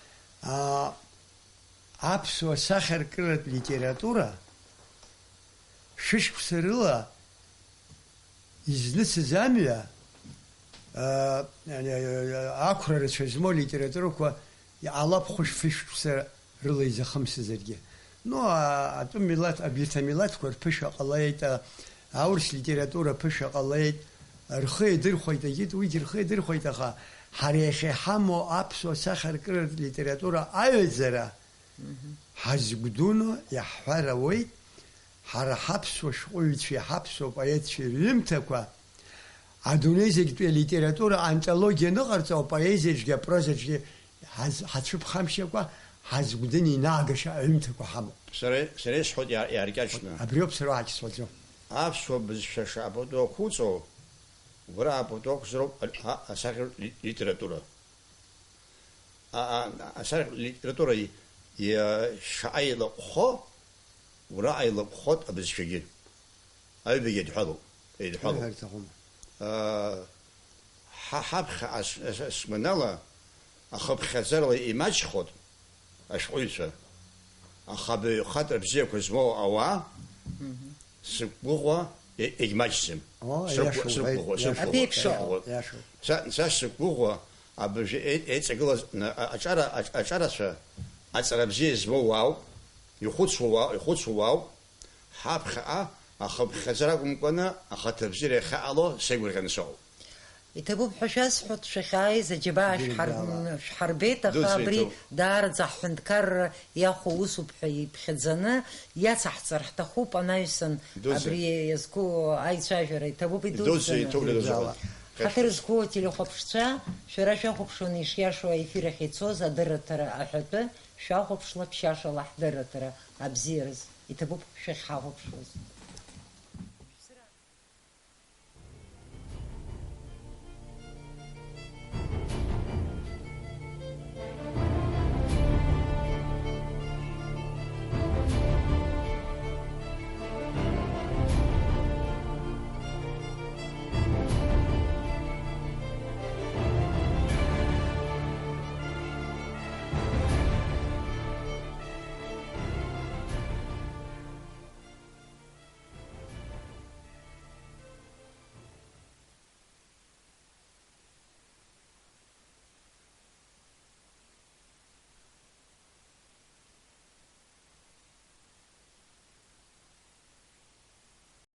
А, аԥсуа сахьаркыратә литература шәышықәса рыла изныцыз амҩа, а, а, ақәра рацәа змоу литературақәа алаԥхәышә фышықәса рыла изахымсызаргьы. Ну, а, атәым милаҭ, абарҭ амилаҭқәа рԥышәа ҟалеит, а, аурыс литература ԥышәа ҟалеит, рхы иадырхәеит, егьит уигьы рхы иадырхәеит, аха ҳара иахьа иҳамоу аԥсуа сахьаркыратә литература аҩаӡара Мгм. Ҳазгәдуны иаҳҳәар ауеит, ҳара ҳаԥсуа шәҟәыҩҩцәеи ҳаԥсуа поетцәеи рҩымҭақәа, адунеи зегьтәи алитература антологиа аныҟарҵо, апоезиаҿгьы, апрозаҿгьы ҳаз-, ҳацәыԥхамшьакәа, ҳазгәдын инаагаша аҩымҭақәа ҳамоуп. Сара, сара исҳәоит иа-, иааркьаҿны. Абриоуп сара уаҳа исҳәаӡо. Аԥсуа бызшәа шаапату ақәуҵо, убра аапату ақәзароуп а-, а-, асахьаркыратә ли-, литература. А, а, асахьаркыратә литература и-, иа-, шаҟа илаҟәхо, ураҟа илаҟәхоит абызшәагьы. Аҩбагьы еидҳәалоуп, еидҳәалоуп. Иҳәар иҭахума? А, ҳа-, ҳаԥхьаҟа с-, с-, сманала ахыԥхьаӡарала имаҷхоит ашәҟәыҩҩцәа. Аха абаҩхатәра бзиақәа змоу ауаа Мгм. Сықәгәыӷуа, е-, егьмаҷӡам. О, Срықәгәы-, иашоуп, срықәгәыӷуа, иашоуп, срықәгәыӷуа, иашоуп. Аԥеиԥш ауп. Срықәгәыӷуа. Иашоуп. Са, са сықәгәыӷуа, абыржәы е-, еиҵагылаз, на-, а-, аҿара, аҿ-, аҿарацәа, аҵара бзиа змоу уаауп, ихәыцуа уа-, ихәыцуа уаауп, ҳаԥхьаҟа ахыԥхьаӡара акәымкәаны, ахаҭа бзиара иахьаҟало сеигәырӷьаны соуп. Иҭабуп ҳәа шәасҳәоит, шәахьааиз аџьабаа Бирбала. Шәҳар-, шәҳарбеит, аха Дуӡӡа абри иҭоуп. Даараӡа ҳҳәынҭқарра иахәо усуп ҳәа иԥхьаӡаны иацаҳҵар ҳҭахуп, анаҩсан Дуӡӡа. Абри иазку аицәажәара иҭабуп Дуӡӡа идуӡӡаны. Иҭоуп, Бирбала. Дуӡӡа. Ҳаҭыр зқәу ателехәаԥшцәа, шәара шәахәаԥшуан ишиашоу аефир ахь ицоз адырраҭара аҳәатәы, шәахәаԥшла ԥшьашала ҳдырраҭара абзиараз. Иҭабуп шәахьҳахәаԥшуаз.